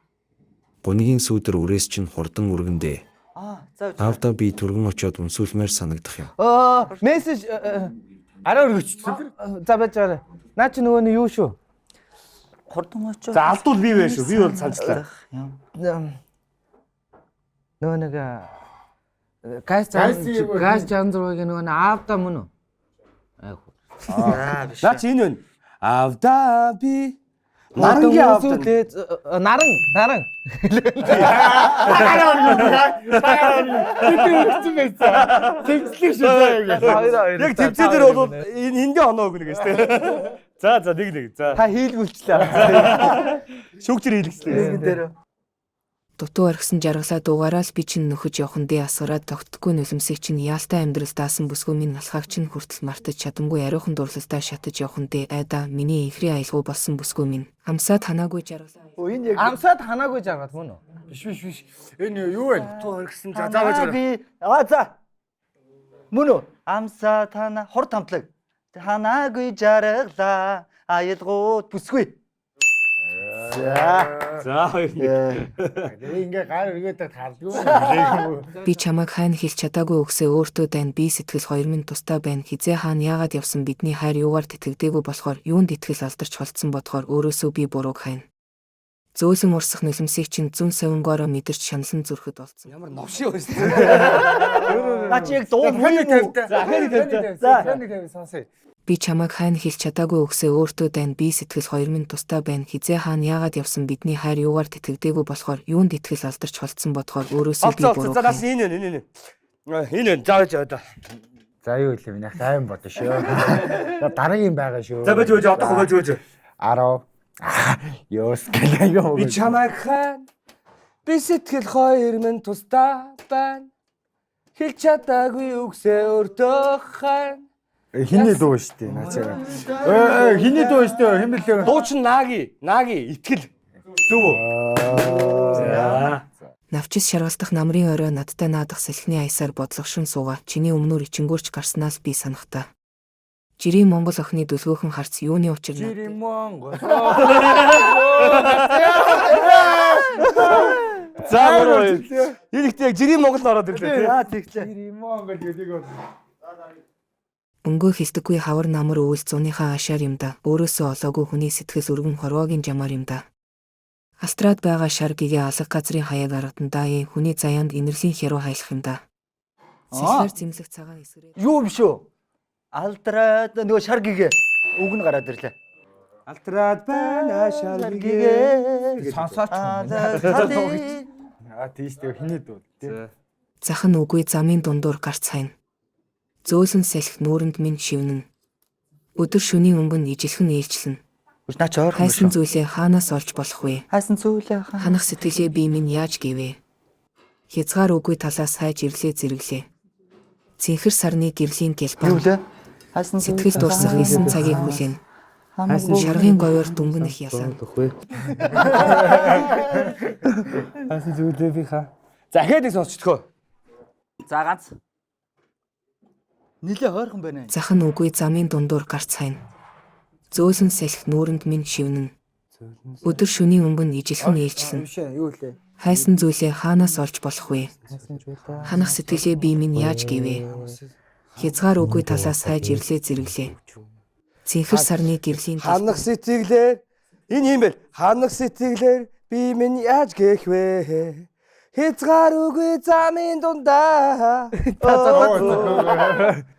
Гунигийн сүүдэр үрээс чинь хурдан үргэндээ. Аа за. Аавдаа би түргэн очиод үнсүүлмээр санагдах юм. Аа мессеж Арай өргөч. за байж байгаа. Наа чи нөгөө нь юу шүү? Хурдан очоо. За алдвал би вэ шүү. Би бол санчлаа. Нөгөө нэг газ газ чанзруугийн нөгөө нэг аавда мөн үү? Аа биш. Наа чи энэ вэ? Аавдаа би нарангийн аавда. Наран наран. Бид өргөцсөн байсан. Тэмцлэг шүү дээ. Яг тэмцээн дээр бол энэ эндээ оноо өгнө гэж тийм. За за нэг нэг. За. Та хийлгүүлчлээ. Шүүгчэр хийлгэслээ. Нэгэн дээр. Дутуу орхисон жаргалаа дуугараа л би чинь нөхөж явхан дээ асгараад тогтдгүй нулимсыг чинь яалтай амьдрал даасан бүсгүй минь алхааг чинь хүртэл мартаж чадамгүй ариухан дурлалдаа шатаж явхан дээ айда миний инхрийн аялгау болсон бүсгүй минь амсаад ханаагүй жаргалаа Өө энэ яг Амсаад ханаагүй жаргал мөн үү? Биш биш биш. Энэ юу вэ? Дутуу орхисон за за байж байгаа. Би аа за. Мөн үү? Амсаа тана хурд хамтлаг. Ханаагүй жаргалаа. Аялгууд бүсгүй. За. За 2-1. Тэгээ ингээ гар өргөөд хардгүй. Би чамайг хайна хэлж чадаагүй үгсээ өөртөө дайн би сэтгэл хоёр минь тусдаа байна хизээ хаана яагаад явсан бидний хайр юугаар тэтгэдэггүй болохоор юунд итгэл алдарч холдсон бодохоор өөрөөсөө би бурууг хайна. Зөөлөн урсах нулимсыг чинь зүүн совингоороо мэдэрч шаналн зүрхэд олцсон. Ямар новши байсан. Наа чи яг дуу мөн үү? За ахаар тавьта. За. Таны тавь сонсъё. Би чамайг хайна хэлж чадаагүй үгсээ өөртөө дайн би сэтгэл хоёр минь тусдаа байна хизээ хаана яагаад явсан бидний хайр юугаар тэтгэдэггүй болохоор юунд итгэл алдарч холдсон бодохоор өөрөөсөө би Олцсон олцсон. бурууг За наас хайна. энэ энэ энэ. Энэ энэ за байж одоо. За юу хэлээ минийх тайван бодно шүү. За дараагийн байгаа шүү. За байж байж одоох байж байж. 10. Ёс гэлээ юу. Би чамайг хаан. Би сэтгэл хоёр минь тусдаа байна. Хэлж чадаагүй үгсээ өөртөө хаан. Хиний дуу шүү дээ наа чагаа. Э хиний дуу шүү дээ. Хэн бэлээ? Дуу чин нааги, нааги итгэл. Зөв үү? За. Навчис шаргалтах намрын орой надтай наадах салхины аясаар бодлогошин суугаа чиний өмнөр ичингүүрч гарснаас би санахта. Жирийн Монгол охины дүлгөөхөн харц юуны учир над Жирийн Монгол. За гурав. Энэ ихтэй яг жирийн Монгол ороод ирлээ тий. За тэгтлээ. Жирийн Монгол гэдэг бол. Өнгөө хилдэггүй хавар намар өвөл зуныхаа ашаар юм да. Өөрөөсөө олоогүй хүний сэтгэл өргөн хорвоогийн жамаар юм да. Астрад байгаа шар гэгээ алга газрын хаяаг аргатан даа хүний заяанд инэрлийн хяруу хайлах юм да. Салхиар зэмлэх цагаан эсгэрээ Юу юм шүү? Алдраад нөгөө шар гэгээ. Үг нь гараад ирлээ. Алтраад байна шар гэгээ. Гэгээ. Сонсооч юм. Аа тийш дээ хиний дуу тий. Зах нь үгүй замын дундуур гарц хайна. Зөөлөн салхи нүүрэнд минь шивнэн. Өдөр шөнийн өнгө нь ижилхэн ээлжлэнэ. Үгүй наа чи ойрхон Хайсан шүү. зүйлээ хаанаас олж болох вэ? Хайсан зүйлээ хаан. Ханах сэтгэлээ би минь яаж гэвэ? Хязгаар үгүй талаас хайж ирлээ зэрэглээ. Цэнхэр сарны гэрлийн Юу гэлбан лээ? Хайсан сэтгэл дурсах 9 цагийг хүлээн. Шаргын говьор дүнгэнэх ялаа. Хасан зүйлээ би хаа. За ахаад нэг сонсчдгоо. За ганц. Нилээ ойрхон байна. Зах нь үгүй замын дундуур гарц хайна. Зөөлөн салхи нүүрэнд минь шивнэн. Өдөр шөнийн өнгө нь ижилхэн ээлжлэнэ. Биш ээ юу лээ. Хайсан зүйлээ хаанаас олж болох вэ? Ханах сэтгэлээ би минь яаж гэвэ? Хязгаар үгүй талаас хайж ирлээ зэрэглээ. Цэнхэр сарны гэрлийн Ханах сэтгэлээр энэ юм бэл. Ханах сэтгэлээр би минь яаж гээх вэ? Хязгаар үгүй замын дундаа.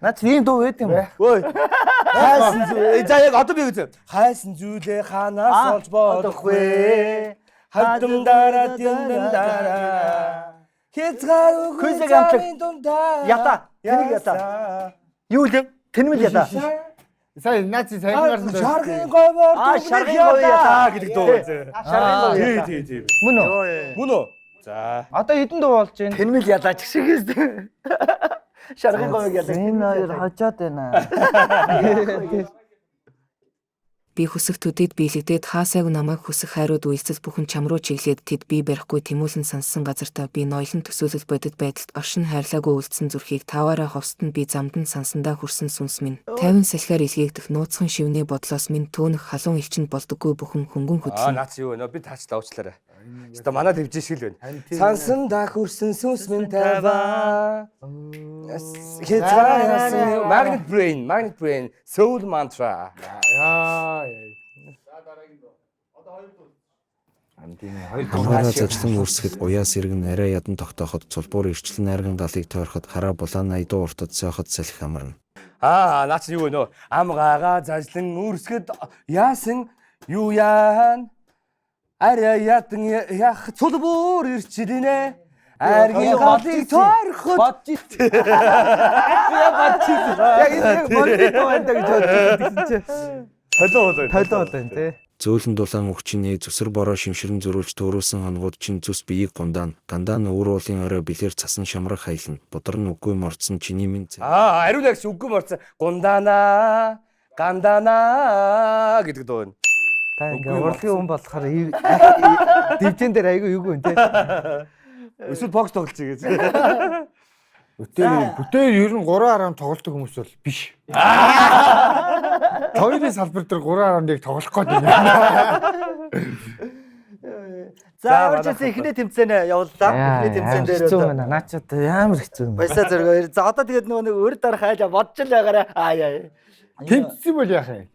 Наа чи ийм дуу байд юм уу? Ой. Хайсан зүйл. За яг одоо би үзье. Хайсан зүйлээ хаанаас олж болох вэ? Хавдам дараа тэндэн дараа. Хязгаар үгүй Күйзэг амтлаг. замын дундаа. Ятаа. Тэнийг ятаа. Юу лээ? Тэнмэл ятаа. Сая наа чи сайн гарсан. Шаргын говьор Аа, шаргын говь ятаа гэдэг дуу үзье. Шаргын говь Тий, ятаа. тий, тий. Мөн үү? Мөн үү? За. Одоо хэдэн дуу болж байна? Тэнмэл ятаа ч шиг юм. Шаргын говийг ятаа. Энэ хоёр хожоод байна. Би хүсэх төдийд биелэгдээд хаасайг намайг хүсэх хайрууд үйлсэл бүхэн чам руу чиглээд тэд би барихгүй тэмүүлэн сонссон газартаа би ноёлон төсөөлөл бодит байдалд оршин хайрлаагүй үлдсэн зүрхийг таваараа ховсдон би замд нь сансандаа хүрсэн сүнс минь тайван салхиар илгээгдэх нууцхан шивнээ бодлоос минь төөнөх халуун элчинд болдоггүй бүхэн хөнгөн Аа хөдлөн наац юу вэ? Би таачлаа уучлаарай. Хэвээ манай төвжин шиг л байна. Сансандаа хүрсэн сүнс минь таваа. Хязгаар яасан Magnet Brain, Magnet Brain, Soul Mantra. Яа. Хамгаараа зажлан үрсгэд уяа сэргэн арай ядан тогтооход цулбуур ирчлэн найрган галыг тойроход хараа булаан айдуу уртад сойход салхи амарна. Аа наац юу вэ нөө? Амгаагаа зажлан үрсгэд яасан юу яан? Арай ядан ях цулбуур ирчлэнэ. Аргийн галыг тойроход Бодж ит. Я бодж ит. Яг энэ яг бодж ит байна гэж бодож байсан чи. Толио болоо. Толио болоо тий. Зөөлөн дулаан өгчний зүсэр бороо шимширэн зөрүүлж төөрүүлсэн хоногуд чинь зүс биеийг гундаана. Гандаа нь өвөр уулын орой билэр цасан шамрах хайлна. Будар нь үгүй мордсон чиний минь Аа, ариун агч үгүй морцсон. Гундаана, гандаана гэдэг дуу байна. Та ингээ урлагийн хүн болохоор дивжин дээр айгүй юугүй юм те. Эсвэл бокс тоглолцъё гэж. Бүтээр ер нь 3 арам тоглолтог хүмүүс бол биш. Хоёрын салбар дээр 3 арамыг тоглох гээд байна. За ямар ч байсан эхний тэмцээн явууллаа. Эхний тэмцээн дээр хэцүү одоо байна. Наа чи одоо ямар хэцүү юм бэ? Баясаа зэрэг хоёр. За одоо тэгээд нөгөө нэг өр дарах айл бодж л байгаарай. Аа яа. Тэмцсэн бол яах юм?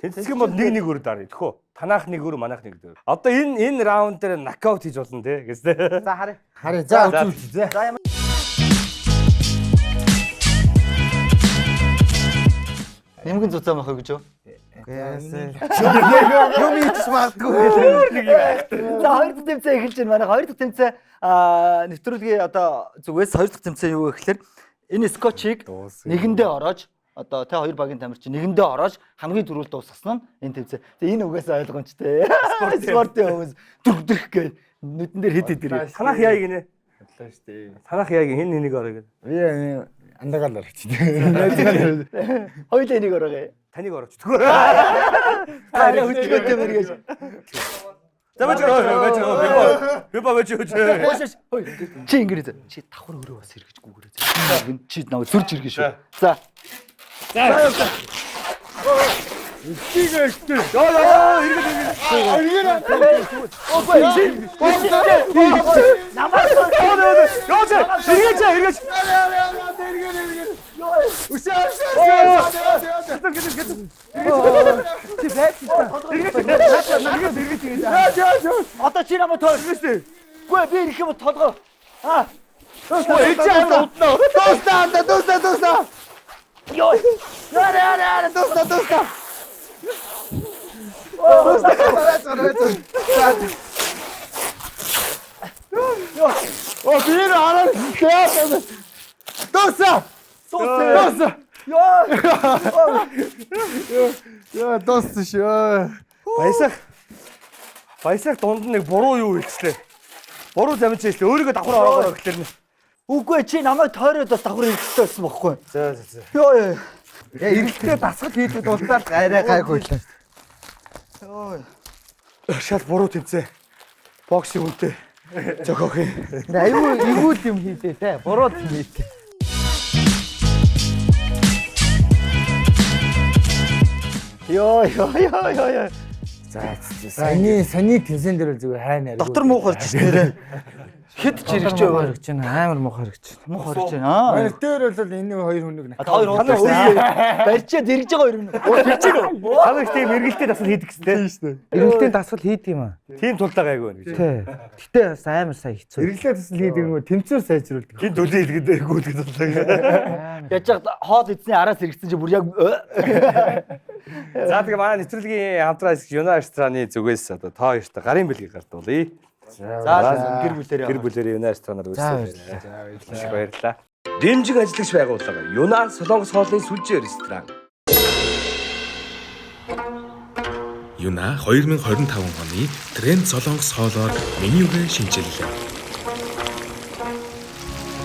Тэнцэх юм бол нэг нэг өр даръя. Тэхүү. Танаах нэг өр, манаах нэг дөр. Одоо энэ раунд дээр нокаут хийж болно те гэс те. За харъя. Харъя. За үзүүлж за. Нэмгэн зуцаа мах гэж юу? Юм ийч магадгүй гэлээ. За хоёр дахь тэмцээн эхэлж байна. Манай хоёр дахь тэмцээн нэвтрүүлгийн одоо зүгээс хоёр дахь тэмцээн юу вэ гэхээр энэ скотчийг нэгэндээ ороож одоо тэ хоёр багийн тамирчин нэгэндээ ороож хамгийн түрүүлд дуусгасан нь энэ тэмцээн. За энэ угаасаа ойлгомжтой. Спортын хүмүүс дүрх дүрх гэж нүдэн дээр хэд хэд ирээ. Танаах яа гинэ? Бодлоо шүү дээ. Танаах яа гин хин энийг орё гэнэ. Би андагаал орчих. Хоёулаа энийг ороогоо. Таныг орооч. Тэхүү. Та арай хөдөлгөөнтэй мэрэгэж. За бач бач би ба бач бач. Хөөш хөөе. Чи ингэрээ зэ. Чи давхар өрөө бас эргэж гүгэрээ зэ. Чи намайг зөрж иргэн шүү. За. Яа чи эргэж эргэж. Одоо чи намайг тойр. Үгүй би ирэх юм бол толгой. Аа. Эй чи амар уднаа. Дуусна анда дуусна дуусна. Йоо. Яра яра яра дуусна дуусна. Оо би нэр араа дуусна. Дуусна. Дуусна. Йоо. Яа дууссан шүү. Баясах. Баясах дунд нь нэг буруу юу хэлчихлээ. Буруу замж хэлчихлээ. Өөрийгөө давхар ороогоор гэхлээр нь. Үгүй чи намайг тойроод бас давхар ирэх хэрэгтэй байсан бохгүй. За за за. Йоо ёо. Яа эргэлтээ дасгал хийдэг дултаад арай гайгүй л. Йоо. Шал буруу тэмцээ. Боксing үнтэй. Зохиох юм. Аюу эвгүй юм хийдэ те. Буруу юм хийдэ. Йоо ёо ёо ёо ёо. За саяны тэнсэн дээр л зүгээр хайна арай. Дотор муу хорч нэрээ. Хэд ч ирэх ч Муу байгаа. хэрэг чинь амар муу хэрэг чинь. Муу хорч байна. Аа. Хоёр дээр бол энэ хоёр хүнийг А та хоёр хуудас барьчаад эргэж байгаа хоёр юм. Оо тэгж гэнэ. Та нар их тийм эргэлтээ дасгал хийдэг гэсэн тийм. Эргэлтийн дасгал хийдэг юм аа. Тийм тулдаа гайгүй байна гэж. Тэ. Гэтэ бас амар сайн хэцүү. Эргэлээ тасал хийдэг юм уу? Тэмцээр сайжруулдаг. Хин төлөө хэлгээд гүйлгээд тулдаа. Яаж яг хоол эзний араас эргэсэн чи бүр яг За тэгээ манай нэвтрүүлгийн хамтран ажигч Юна рестораны зүгээс одоо та хоёрт гарын бэлгийг гардуулъя. За гэр бүлээрээ. Гэр бүлээрээ Юна ресторанаар За үргэлжлүүлээ. баярлалаа. Маш их баярлалаа. Дэмжиг ажиллагч байгууллага Юна Солонгос хоолны сүлжээ ресторан. Юна 2025 оны тренд солонгос хоолоор менюгээ шинчиллээ.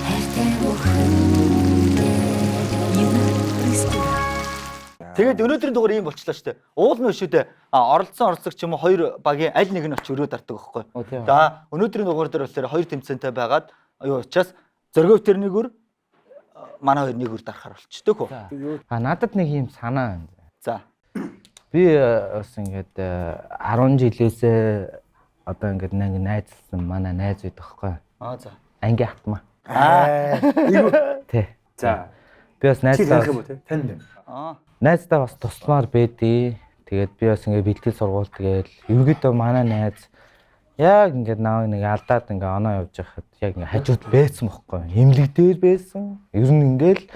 Хайртай бүхэн Юна ресторан. Тэгээд өнөөдрийн дугаар ийм болчлоо шүү дээ. Уул нь шүү дээ. Оролцсон оролцогч юм уу хоёр багийн аль нэг нь очиж өрөө дардаг байхгүй. Оо, тийм. За өнөөдрийн дугаар дээр болохоор хоёр тэмцээнтэй байгаад юу учраас зоргов тэр нэг өр манай хоёр нэг өр дарахаар болчтой хөө. А надад нэг юм санаа байна. За. Би бас ингээд 10 жилээсээ одоо ингээд нэг найзлсан манай найз байдаг хгүй. Аа за. Анги хатмаа. Аа. Тэ. За. Би бас Чи таних юм найздаа уу те? Танд. Аа. найздаа бас тусламар байдیں۔ Тэгээд би бас ингээд бэлтгэл сургууль тэгэл ерөнхийдөө манай найз яг ингээд намайг нэг алдаад ингээд оноо явж байхад яг ингээд хажууд байсан бохгүй. Имлэг дээр байсан. Ер нь ингээд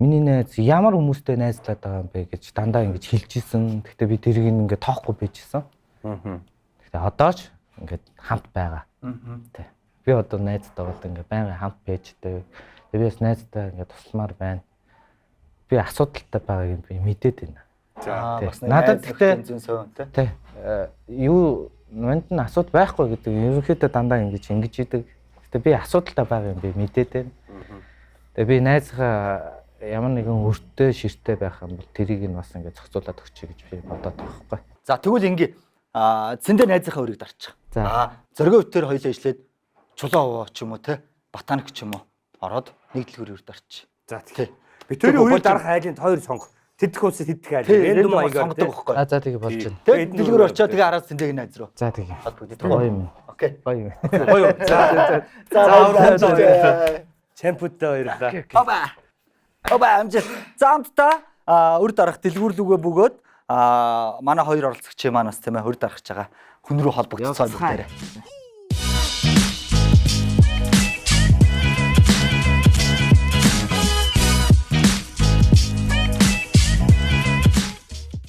миний найз ямар хүмүүстэй найзлаад байгаа юм бэ гэж дандаа ингэж хэлж исэн. Гэхдээ би тэрийг ингээд тоохгүй байжсэн. Гэхдээ одоо ч ингээд хамт байгаа. Тэ. Би одоо найзтай бол ингээд байнга хамт байждаг. Тэгээ би бас найзтай ингээд тусламар байна. Би асуудалтай байгааг юм би мэдээд байна. Аа Тэ. бас нэг Надад найз гэхдээ- нөхдөний зүүн совин тэ. Тэ. Юу манд нь асуудал байхгүй гэдэг ерөнхийдөө дандаа ингэж ингэж идэг. Гэтэ би асуудалтай байгаа юм би мэдээд байна. Тэгээ би найзгаа ямар нэгэн өртөө ширтээ байх юм бол тэрийг нь бас ингээд зохицуулаад өгчэй гэж би бодоод байгаа байхгүй. За тэгвэл ингээ цэндэ найзынхаа өрийг дарчих. За. Аа зоргоо өтөр хоёлаа ишлээд чулуу овоо ч юм уу те ботаник ч юм уу Ороод нэг дэлгүүр өрт орчих. За тий. Би тэрийн үрийг дарах айлын хоёр сонгох. Тэдх улс тэдх айл. Рандом Рандом маягаар сонгодог байхгүй. А за тэгээ болж байна. Тэгээд дэлгүүр очиод тэгээ араас тэндэг найз руу. За тэгээ. Холбогддог. Гоё юм. Окей. Гоё юм. Гоё. За За баярлалаа. Чемпүдтэй баярлалаа. Оба. Оба амжилт. За хамтдаа үр дарах дэлгүүр лүгээ бөгөөд манай хоёр оролцогч маань бас тийм үр дарах гэж байгаа хүн рүү холбогдцоо бүгдээрээ.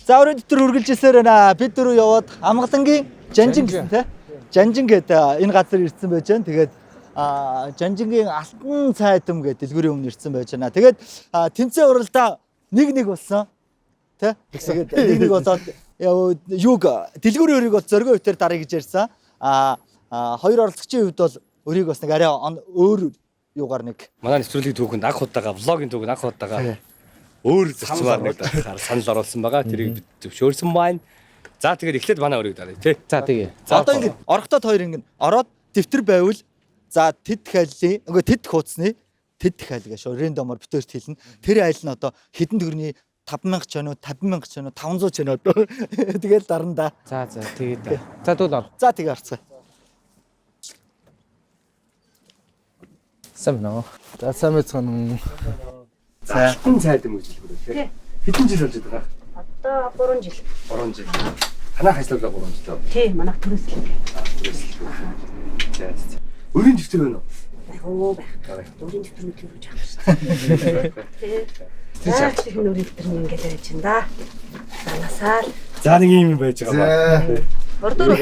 За өрөө дотор үргэлжилсээр байна. Бид дөрөв яваад Амгалангийн Жанжин гэсэн тий. Жанжин гэдэг энэ газар ирсэн байж байна. Тэгээд Жанжингийн Алтан цайдам гэдэг дэлгүүрийн өмнө ирсэн байж байна. Тэгээд тэмцээн уралдаа 1-1 болсон. Тэ? Тэгээд 1-1 болоод юуг дэлгүүрийн өрийг бол зөргөө өвтөр даръя гэж ярьсан. Хоёр оролцогчийн хувьд бол өрийг бас нэг арай өөр юугаар нэг Манай нэвтрүүлгийн түүхэнд анх удаага, влогийн түүхэнд анх удаага өөр зочмаар нэг дарахаар санал оруулсан байгаа. Тэрийг бид зөвшөөрсөн байна. За тэгээд эхлээд манай өрийг даръя тий. За тэгээ. За одоо ингэ орохдоо хоёр ингэ ороод дэвтэр байвал за тэд хайлын үгүй тэд хууцны тэд хайл гэж шууд рандомор битэрт хэлнэ. Тэр айл нь одоо хэдэн төгрөний 5000 ч өнөө 50000 ч өнөө 500 ч өнөө тэгэл дарна да. За за тэгээ да. За тэгвэл ор. За тэгээ орцгоо. Сайн байна уу? За сайн байцгаана уу. За Алтан цайд юм гэж хэлбэр тий. Хэдэн жил болж байгаа? Одоо 3 жил. 3 жил. Танах ажиллагаа 3 жил. Тий, манайх түрээслэг. За за. Өрийн дэвтэр байна уу? Өө байх. Өрийн дэвтэр мэдлэг рүү жаах шүү дээ. Тий. За их нүрийн дэвтэр нь ингээд байж энэ да. Занасаа л За нэг юм байж байгаа ба. урдуур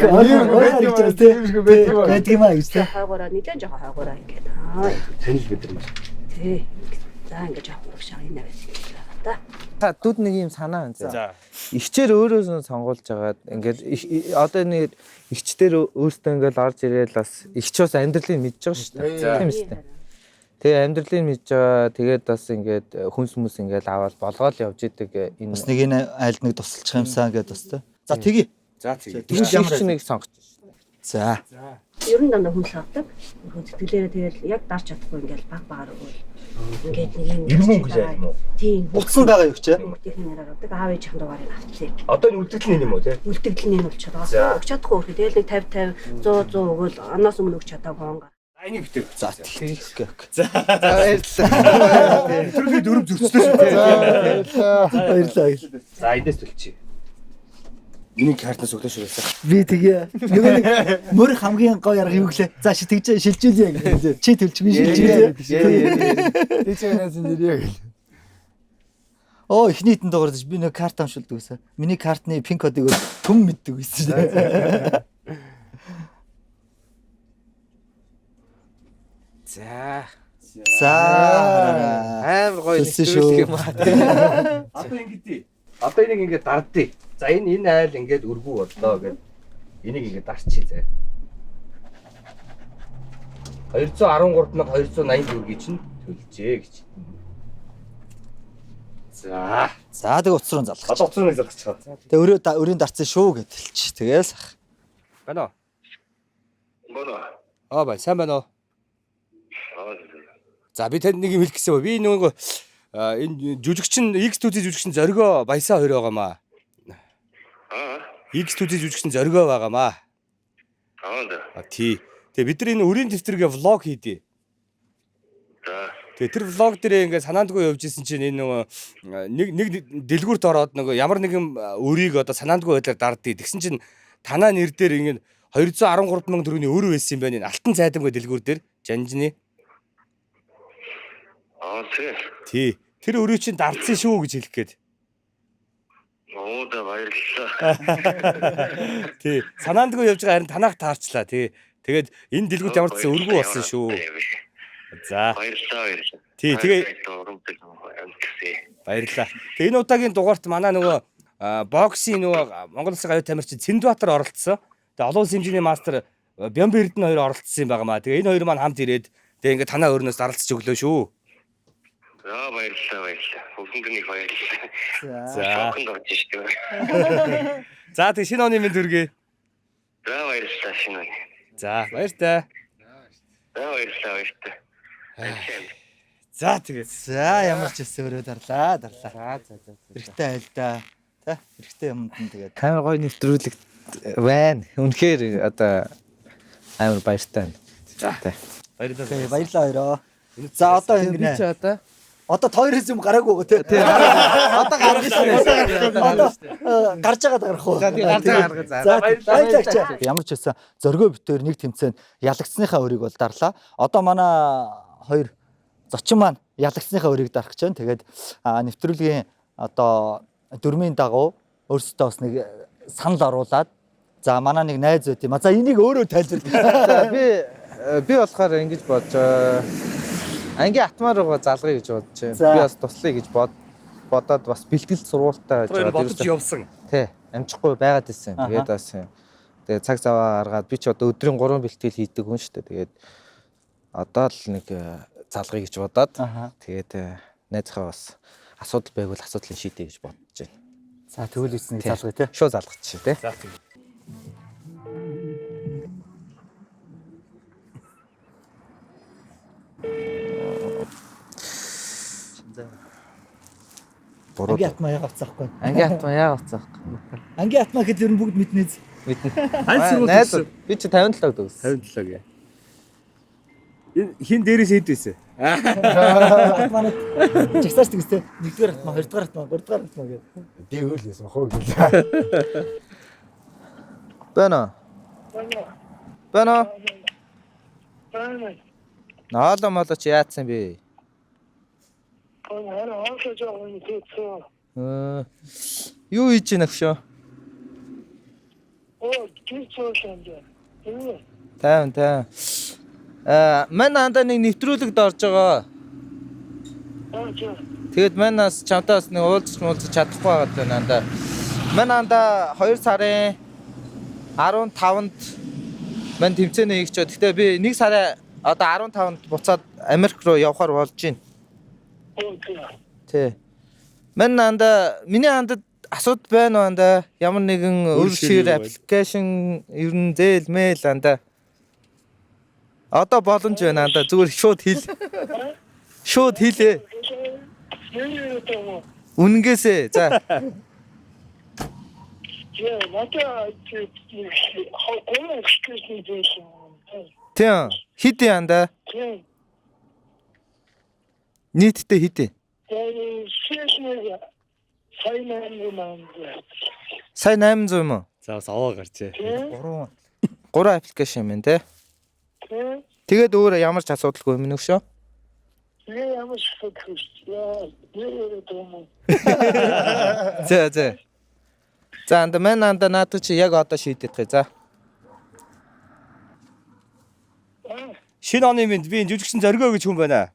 байдаг юм а гэж тий. хойгоороо нэлээд жоохон хойгоороо ингээд. Аа Танил мэдрэмж. тий. За ингээд жоохон урагшаа энэ аваас ингэж байгаа да. Та дүд нэг юм санаа байна. За. Игчээр өөрөөс нь сонгуулж агаад ингээд одоо нэг игчдэр өөртөө ингээд орж ирээл бас игч бас амьдралыг мэдж байгаа шүү дээ. Тийм үстэй. Тэгээ амьдралыг мэдж байгаа. Тэгээд бас ингээд хүнс мүс ингээд аваад болгоол явж идэг энэ Бас нэг энэ айлд нэг тусалчих юмсан гэдээ бас тий. За тэгье. За тэгээ. Тэгвэл ямар ямар нэг сонгож шүү. За. Ер нь дандаа хүмүүс авдаг. Хүн сэтгэлээрээ тэгэл яг дарч чадахгүй ингээд баг багаар өгөөл. Ингээд нэг юм. Ирмэн гэж айл юм уу? Тийм. Утсан байгаа юу ч. Хүүхдийн нэрээр авдаг. Аав ээжийн дугаарыг автлаа. Одоо энэ үлдэгдэл нь юм уу тий? Үлдэгдэл нь энэ болчиход байгаа. Өгч чадахгүй хөрхө. Тэгэл нэг 50 50 100 100 өгөөл оноос өмнө өгч чадаагүй онго. За энийг битэр. За тэгье. Окей. За баярлалаа. Нэвтрүүлгийн дөрөв зөрчсөн шүү дээ. Баярлалаа. За эндээс төлчихье. Миний картнаас өглөө шүрээсэн. Би тэгье. Нөгөө нэг мөр хамгийн гоё арга юу гэлээ. За тэгж шилжүүлье гэж. Чи төлч би шилжүүлье. Тийч өнөөс нэрээ гэл. Оо эхний хитэн дугаар би нэг карт амшилдаг гэсэн. Миний картны пин кодыг түн мэддэг байсан шүү дээ. За. За. Амар гоё Төлсөн нэвтрүүлэг шүү. юм аа. Одоо ингэдэй. Одоо энийг ингээд дардъя. За энэ айл ингээд өргүү боллоо гэд энийг ингээд дарчих зэ. 213,280 төгрөгийг чинь төлжээ гэж. За. За тэг утас руу залгах. Одоо утас руу залгачих. Тэг өрөө өрийн дарцсан шүү гэд хэлчих. Тэгээл ах. Байна уу? Байна. Аа бай, сайн байна уу? За би танд нэг юм хэлэх гэсэн. Би нөгөө энэ жүжигчин X төзий жүжигчин Зоригоо Баясаа хоёр байгаамаа. Аа. X төзий жүжигчин Зоригоо байгаамаа. Аа да. А тий. Тэгээ бид нар энэ өрийн дэвтэргээ влог хийдээ. За. Тэгээ тэр влог дээрээ ингээд санаандгүй явж исэн чинь энэ нөгөө нэг дэлгүүрт ороод нөгөө ямар нэгэн өрийг одоо санаандгүй байдлаар дардъя. Тэгсэн чинь танаа нэр дээр ингээд 213 мянган төгрөгийн өр байсан юм байна. Энэ Алтан цайдамгүй дэлгүүр дээр Жанжны. Аа тий. Тий. Тэр өрийг чинь дардсан шүү гэж хэлэх гээд. Оо да баярлалаа. Тий. Санаандгүй явж байгаа харин танах таарчлаа. Тий. Тэгээд энэ дэлгүүрт ямар ч гэсэн өргүү болсон шүү. За. Баярлалаа баярлалаа. Тий, тэгээ баярлалаа. Тэгээ энэ удаагийн дугаарт манай нөгөө боксын нөгөө Монгол Улсын аюу тамирчин Цэндбаатар оролцсон. Тэгээ олон улсын хэмжээний мастер Бямба Эрдэнэ хоёр оролцсон юм байгаа маа. Тэгээ энэ хоёр маань хамт ирээд тэгээ ингээд танаа өрнөөс даралцж өглөө шүү. За баярлалаа баярлалаа. Бүгдэнд нэг баярлалаа. За. Шоконд орж штэ. За тэгээ шинэ оны мэнд хүргэе. За баярлалаа шинэ оны. За баяртай. За баярлалаа баяртай. За тэгээ. За ямар ч хэсэг өрөө дарлаа, дарлаа. За за за. Хэрэгтэй айлдаа. Тэ? Хэрэгтэй юмд нь тэгээд Амар гоё нэвтрүүлэг байна. Үнэхээр одоо амар баяртай байна. За. Баярлалаа. Тэгээ баярлалаа хоёроо. За одоо Би ингэнэ. чи одоо Одоо тойроос юм гараагүй байгаа тий. одоо гаргаж шүү. Одоо гарч байгаа гарах уу? За тий гарч байгаа гаргаж. За баярлалаа чаа. Ямар ч байсан зоргоо битээр нэг тэмцээнд ялагдсныхаа өрийг бол дарлаа. Одоо манай хоёр зочин маань ялагдсныхаа өрийг дарах гэж байна. Тэгээд нэвтрүүлгийн одоо дөрмийн дагуу өөрсдөө бас нэг санал оруулаад за манай нэг найз байт юм. За энийг өөрөө тайлбар. За би болохоор ингэж бодож ангийн атмаар руугаа залгая гэж бодож байна. За. Би бас туслая гэж бодоод бас бэлтгэл сургуультай байж Тэр бодож ерөөсөө- явсан. Тий, амжихгүй байгаад исэн. Аха. Тэгээд бас тэгээд цаг заваа гаргаад би ч одоо өдрийн 3 бэлтгэл хийдэг хүн шүү дээ. Тэгээд одоо л нэг залгая гэж бодоод Аха. тэгээд найзхаа бас асуудал байгвал асуудлыг шийдэ гэж бодож байна. За тэгвэл үс нэг Тий. залгая тий. Шууд залгачих тий. За тэгээ. Буруу. Ангийн атмаа яагаад авцаахгүй. Ангийн атмаа яагаад авцаахгүй? Ангийн атмаа гэхэд ер нь бүгд мэднэ. Мэднэ. Аль сургууль Найз төгссөн? би чи 57 төгссөн. 57 гээ. Энэ хин дээрээс хэд байсан? Атмаанууд жагсаач тэгс те. Нэгдүгээр атмаа, хоёрдугаар атмаа, гуравдугаар атмаа гэдэг. Дээгүүр л байсан хөө гэлээ. Байна. Байна. Наалаа молоо чи яатсан бэ? Юу хийж байна өгшөө? Тайван тайван. Манай андаа нэг нэвтрүүлэгт орж байгаа. Тэгээд манаас чамтай бас нэг уулзч муулзч чадахгүй байгаад байна андаа. Манай андаа 2 сарын 15-нд мань тэмцээнэ хийх ч. Гэхдээ би 1 сарын одоо 15-нд буцаад Америк руу явхаар болж байна. Тий. Мань андаа миний андад асуудал байна уу андаа? Ямар нэгэн Өр өр шир шир юу аппликейшн ер нь зээл мэйл андаа. Одоо боломж байна андаа. Зүгээр шууд хэл. Шууд хэлээ. Үнэнгээсээ. За. Тийм. Хэдий андаа? Нийтдээ хэдий? Сая 800 юм уу? За бас аваа гарчээ. 3 3 аппликейшн юм байна те. Тэгээд өөр ямар ч асуудалгүй юм нөхшөө. За за. За анда мань анда наадах чи яг одоо шийдэх гээ. За. Шинэ оны мэнд би энэ жүжигчин зоргоо гэж хүн байна.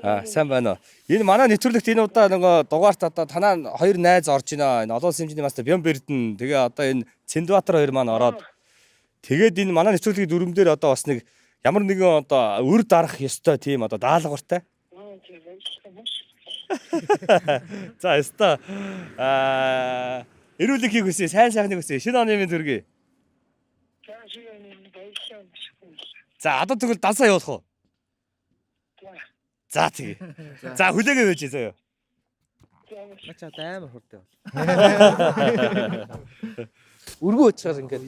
Аа сайн байна уу. Энэ манай нэвтрүүлэгт энэ удаа нөгөө дугаарт одоо танаа хоёр найз орж байна. Энэ олон улсын хэмжээний мастер Бямбердэн тэгээ одоо энэ Цэндбаатар хоёр маань ороод тэгээд энэ манай нэвтрүүлгийн дүрм дээр одоо бас нэг ямар нэгэн одоо үр дарах ёстой тийм одоо даалгавартай. За ёстой аа эрүүлэг хийх хүсье, сайн сайхныг хүсье. Шинэ оны мэнд хүргэе. За одоо тэгвэл дансаа явуулах уу? За тэгээ. За хүлээгээ байж заяа. Мач одоо амар хурдан бол. Өргөө уучаар ингээд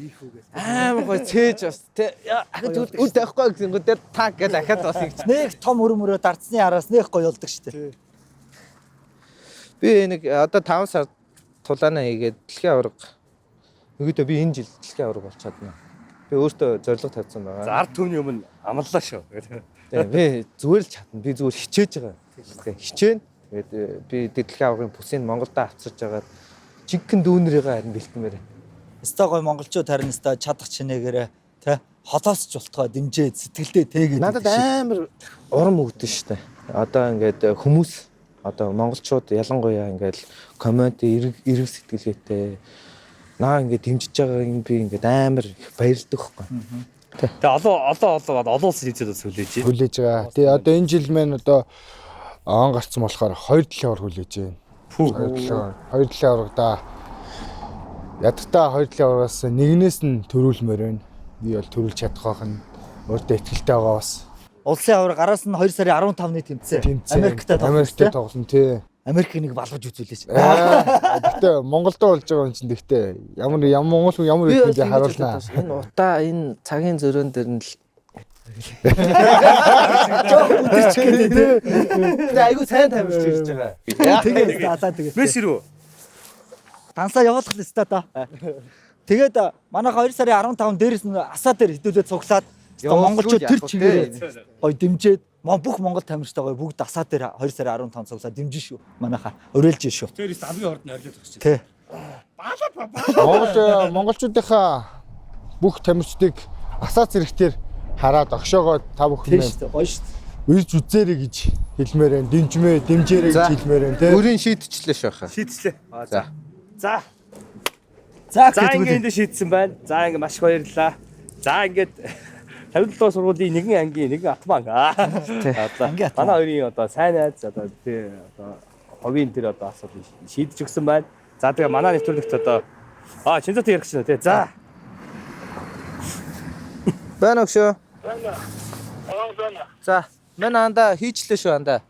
амар гой цээж бас тэ ахад үр тавихгүй гэсэн гоо тэ та гэж ахад бас их. Нэг том өрө мөрөө дардсны араас нэг гоё болдог шүү дээ. Би нэг одоо 5 сар тулаанаа хийгээд дэлхийн аварга. Нөгөөдөө би энэ жил дэлхийн аварга болж чадна. Би өөртөө зорилго тавьсан байгаа. За ард түмний өмнө амлалаа шүү. Тийм би зүгээр л чадна. Би зүгээр хичээж байгаа. Тийм хичээнэ. Тэгээд би дэлхийн аваргын бүсийг Монголд авчирж агаад жинхэнэ дүүнрийгээ харин бэлтмээр. Өстой гоё монголчууд харин өстой чадах чинээгээрээ тэ холоос ч болтгоо дэмжээд сэтгэлдээ тэгээд Надад амар урам өгдөн штэ. Одоо ингээд хүмүүс одоо монголчууд ялангуяа ингээд коммент эрг сэтгэлгээтэй наа ингээд дэмжиж байгааг нь би ингээд амар их баярлдаг хгүй. Тэгээ олон олон олон олон улсын тэмцээнд бас хүлээж байна. Хүлээж байгаа. Тэгээ одоо энэ жил маань одоо он гарцсан болохоор 2 дэлхийн аварга хүлээж байна. 2 дэлхийн аварга да. Ядтаа 2 дэлхийн аваргаас нэгнээс нь төрүүлмээр байна. Би бол төрүүлж чадах байх нь өөртөө итгэлтэй байгаа бас. Улсын аварга араас нь 2 сарын 15-ны тэмцээн. Тэмцээн. Америктэй тоглоно. Америктэй тоглоно тий. Америк нэг балгаж үзүүлээч. Гэхдээ Монголдо болж байгаа юм чинь тэгтээ ямар ямар Монгол хүн ямар Би бол их юм ингэж харуулнаа. бодож байна. Энэ утаа энэ цагийн зөрөөн дээр нь л Жохон өдөрч гэдэг тий. Тэгээ айгу сайн тамирч ирж байгаа. Тэгээд залаа тэгээд. Месси рүү. Дансаа явуулах л өстой доо. Тэгээд манайха 2 сарын 15 дээрээс нь асаа дээр хэдүүлээ цуглаад өстой монголчууд тэр чигээрээ гоё дэмжиж бүх монгол тамирчтай гоё бүгд асаа дээр 2 сарын 15 цуглаад дэмжин шүү. Манайха уриалж шүү. Тэр хамгийн хорд нь орилоод зогсож. Тий. Монгол монголчуудынхаа бүх тамирчдыг асаа зэрэгтэр хараад огшоогоо та Тий бүхэн шүү дээ. Гоё шүү дээ. ирж үзээрэй гэж хэлмээр байна. Дэмжмээ, дэмжээрэй гэж За. хэлмээр байна тий. Өрийн шийдчихлээ шүү хаа. Шийдчихлээ. За. За. За За ингээ энд шийдсэн байна. За ингээ маш их баярлалаа. За ингээд 57 сургуулийн нэгэн ангийн нэгэн атман. Аа. Ангийн атман. Манай хоёрын одоо сайн найз одоо тий одоо ховын тэр одоо асуудлыг шийдэж өгсөн байна. За тэгээ манай нэвтрүүлэгт одоо Чинзат ярих гэж байна тий. За. Байна уу шүү? За, манай андаа хийчлээ шүү андаа.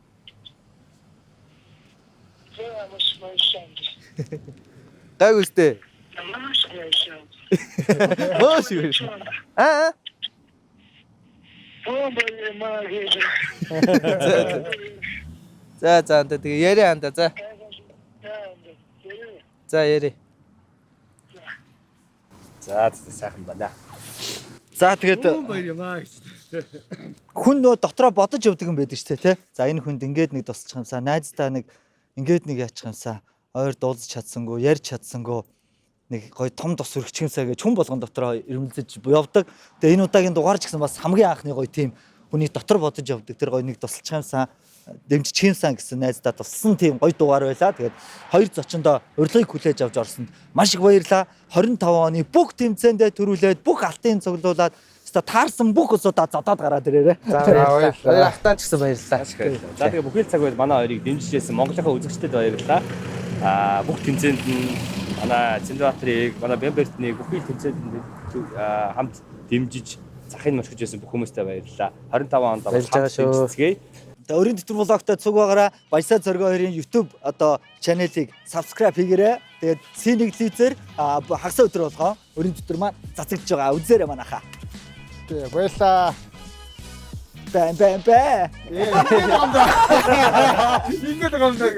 Гайг үстэй. Мөөш юу. Аа. За за андаа тэгээ яриа андаа за. За яриа. За сайхан байна. За тэгээд хүн нөө дотроо бодож явдаг юм байдаг шүү дээ тий. За энэ хүнд ингээд нэг тусалчих юмсан, найздаа нэг ингээд нэг яачих юмсан, ойр дуулж чадсангүй, ярьж чадсангүй нэг гоё том тус өргөчих юмсаа гэж хүн болгон дотроо ирмэлзэж явдаг. Тэгээ энэ удаагийн дугаар ч гэсэн бас хамгийн анхны гоё тийм хүний дотор бодож явдаг тэр гоё нэг тусалчих юмсан, дэмжчих юмсан гэсэн найздаа тусалсан тийм гоё дугаар байлаа. Тэгээд хоёр зочиндоо урилгыг хүлээж авч орсонд маш их баярлалаа. 25 оны бүх тэмцээндээ төрүүлээд бүх алтын цуглуулад өстой таарсан бүх улсуудаа зодоод гараад ирээрээ. За баярлалаа. Хоёр ахтаа ч гэсэн баярлалаа. За тэгээ бүхэл цаг үед манай хоёрыг дэмжижсэн Монголынхаа үзэгчдэд баярлалаа. Бүх тэмцээнд нь манай Цэндбаатарыг, манай Бямбертнийг бүхэл тэмцээнд нь хамт дэмжиж захын мөрхөж байсан бүх хүмүүстээ баярлалаа. 25 онд Баярлж байгаа шүү. дэмжицгээе. Тэгээ өрийн төтөр блогтой цуг байгаараа Баясаа Зоргоо хоёрын YouTube одоо channel-ыг subscribe хийгээрэй. Тэгээд C1 лизер хагас өдөр болгоо өрийн төтөр маань цацагдж байгаа. Үзээрэй манайхаа. Тий, баярлаа. Бэн бэн бэн. Ингээд гомдоо.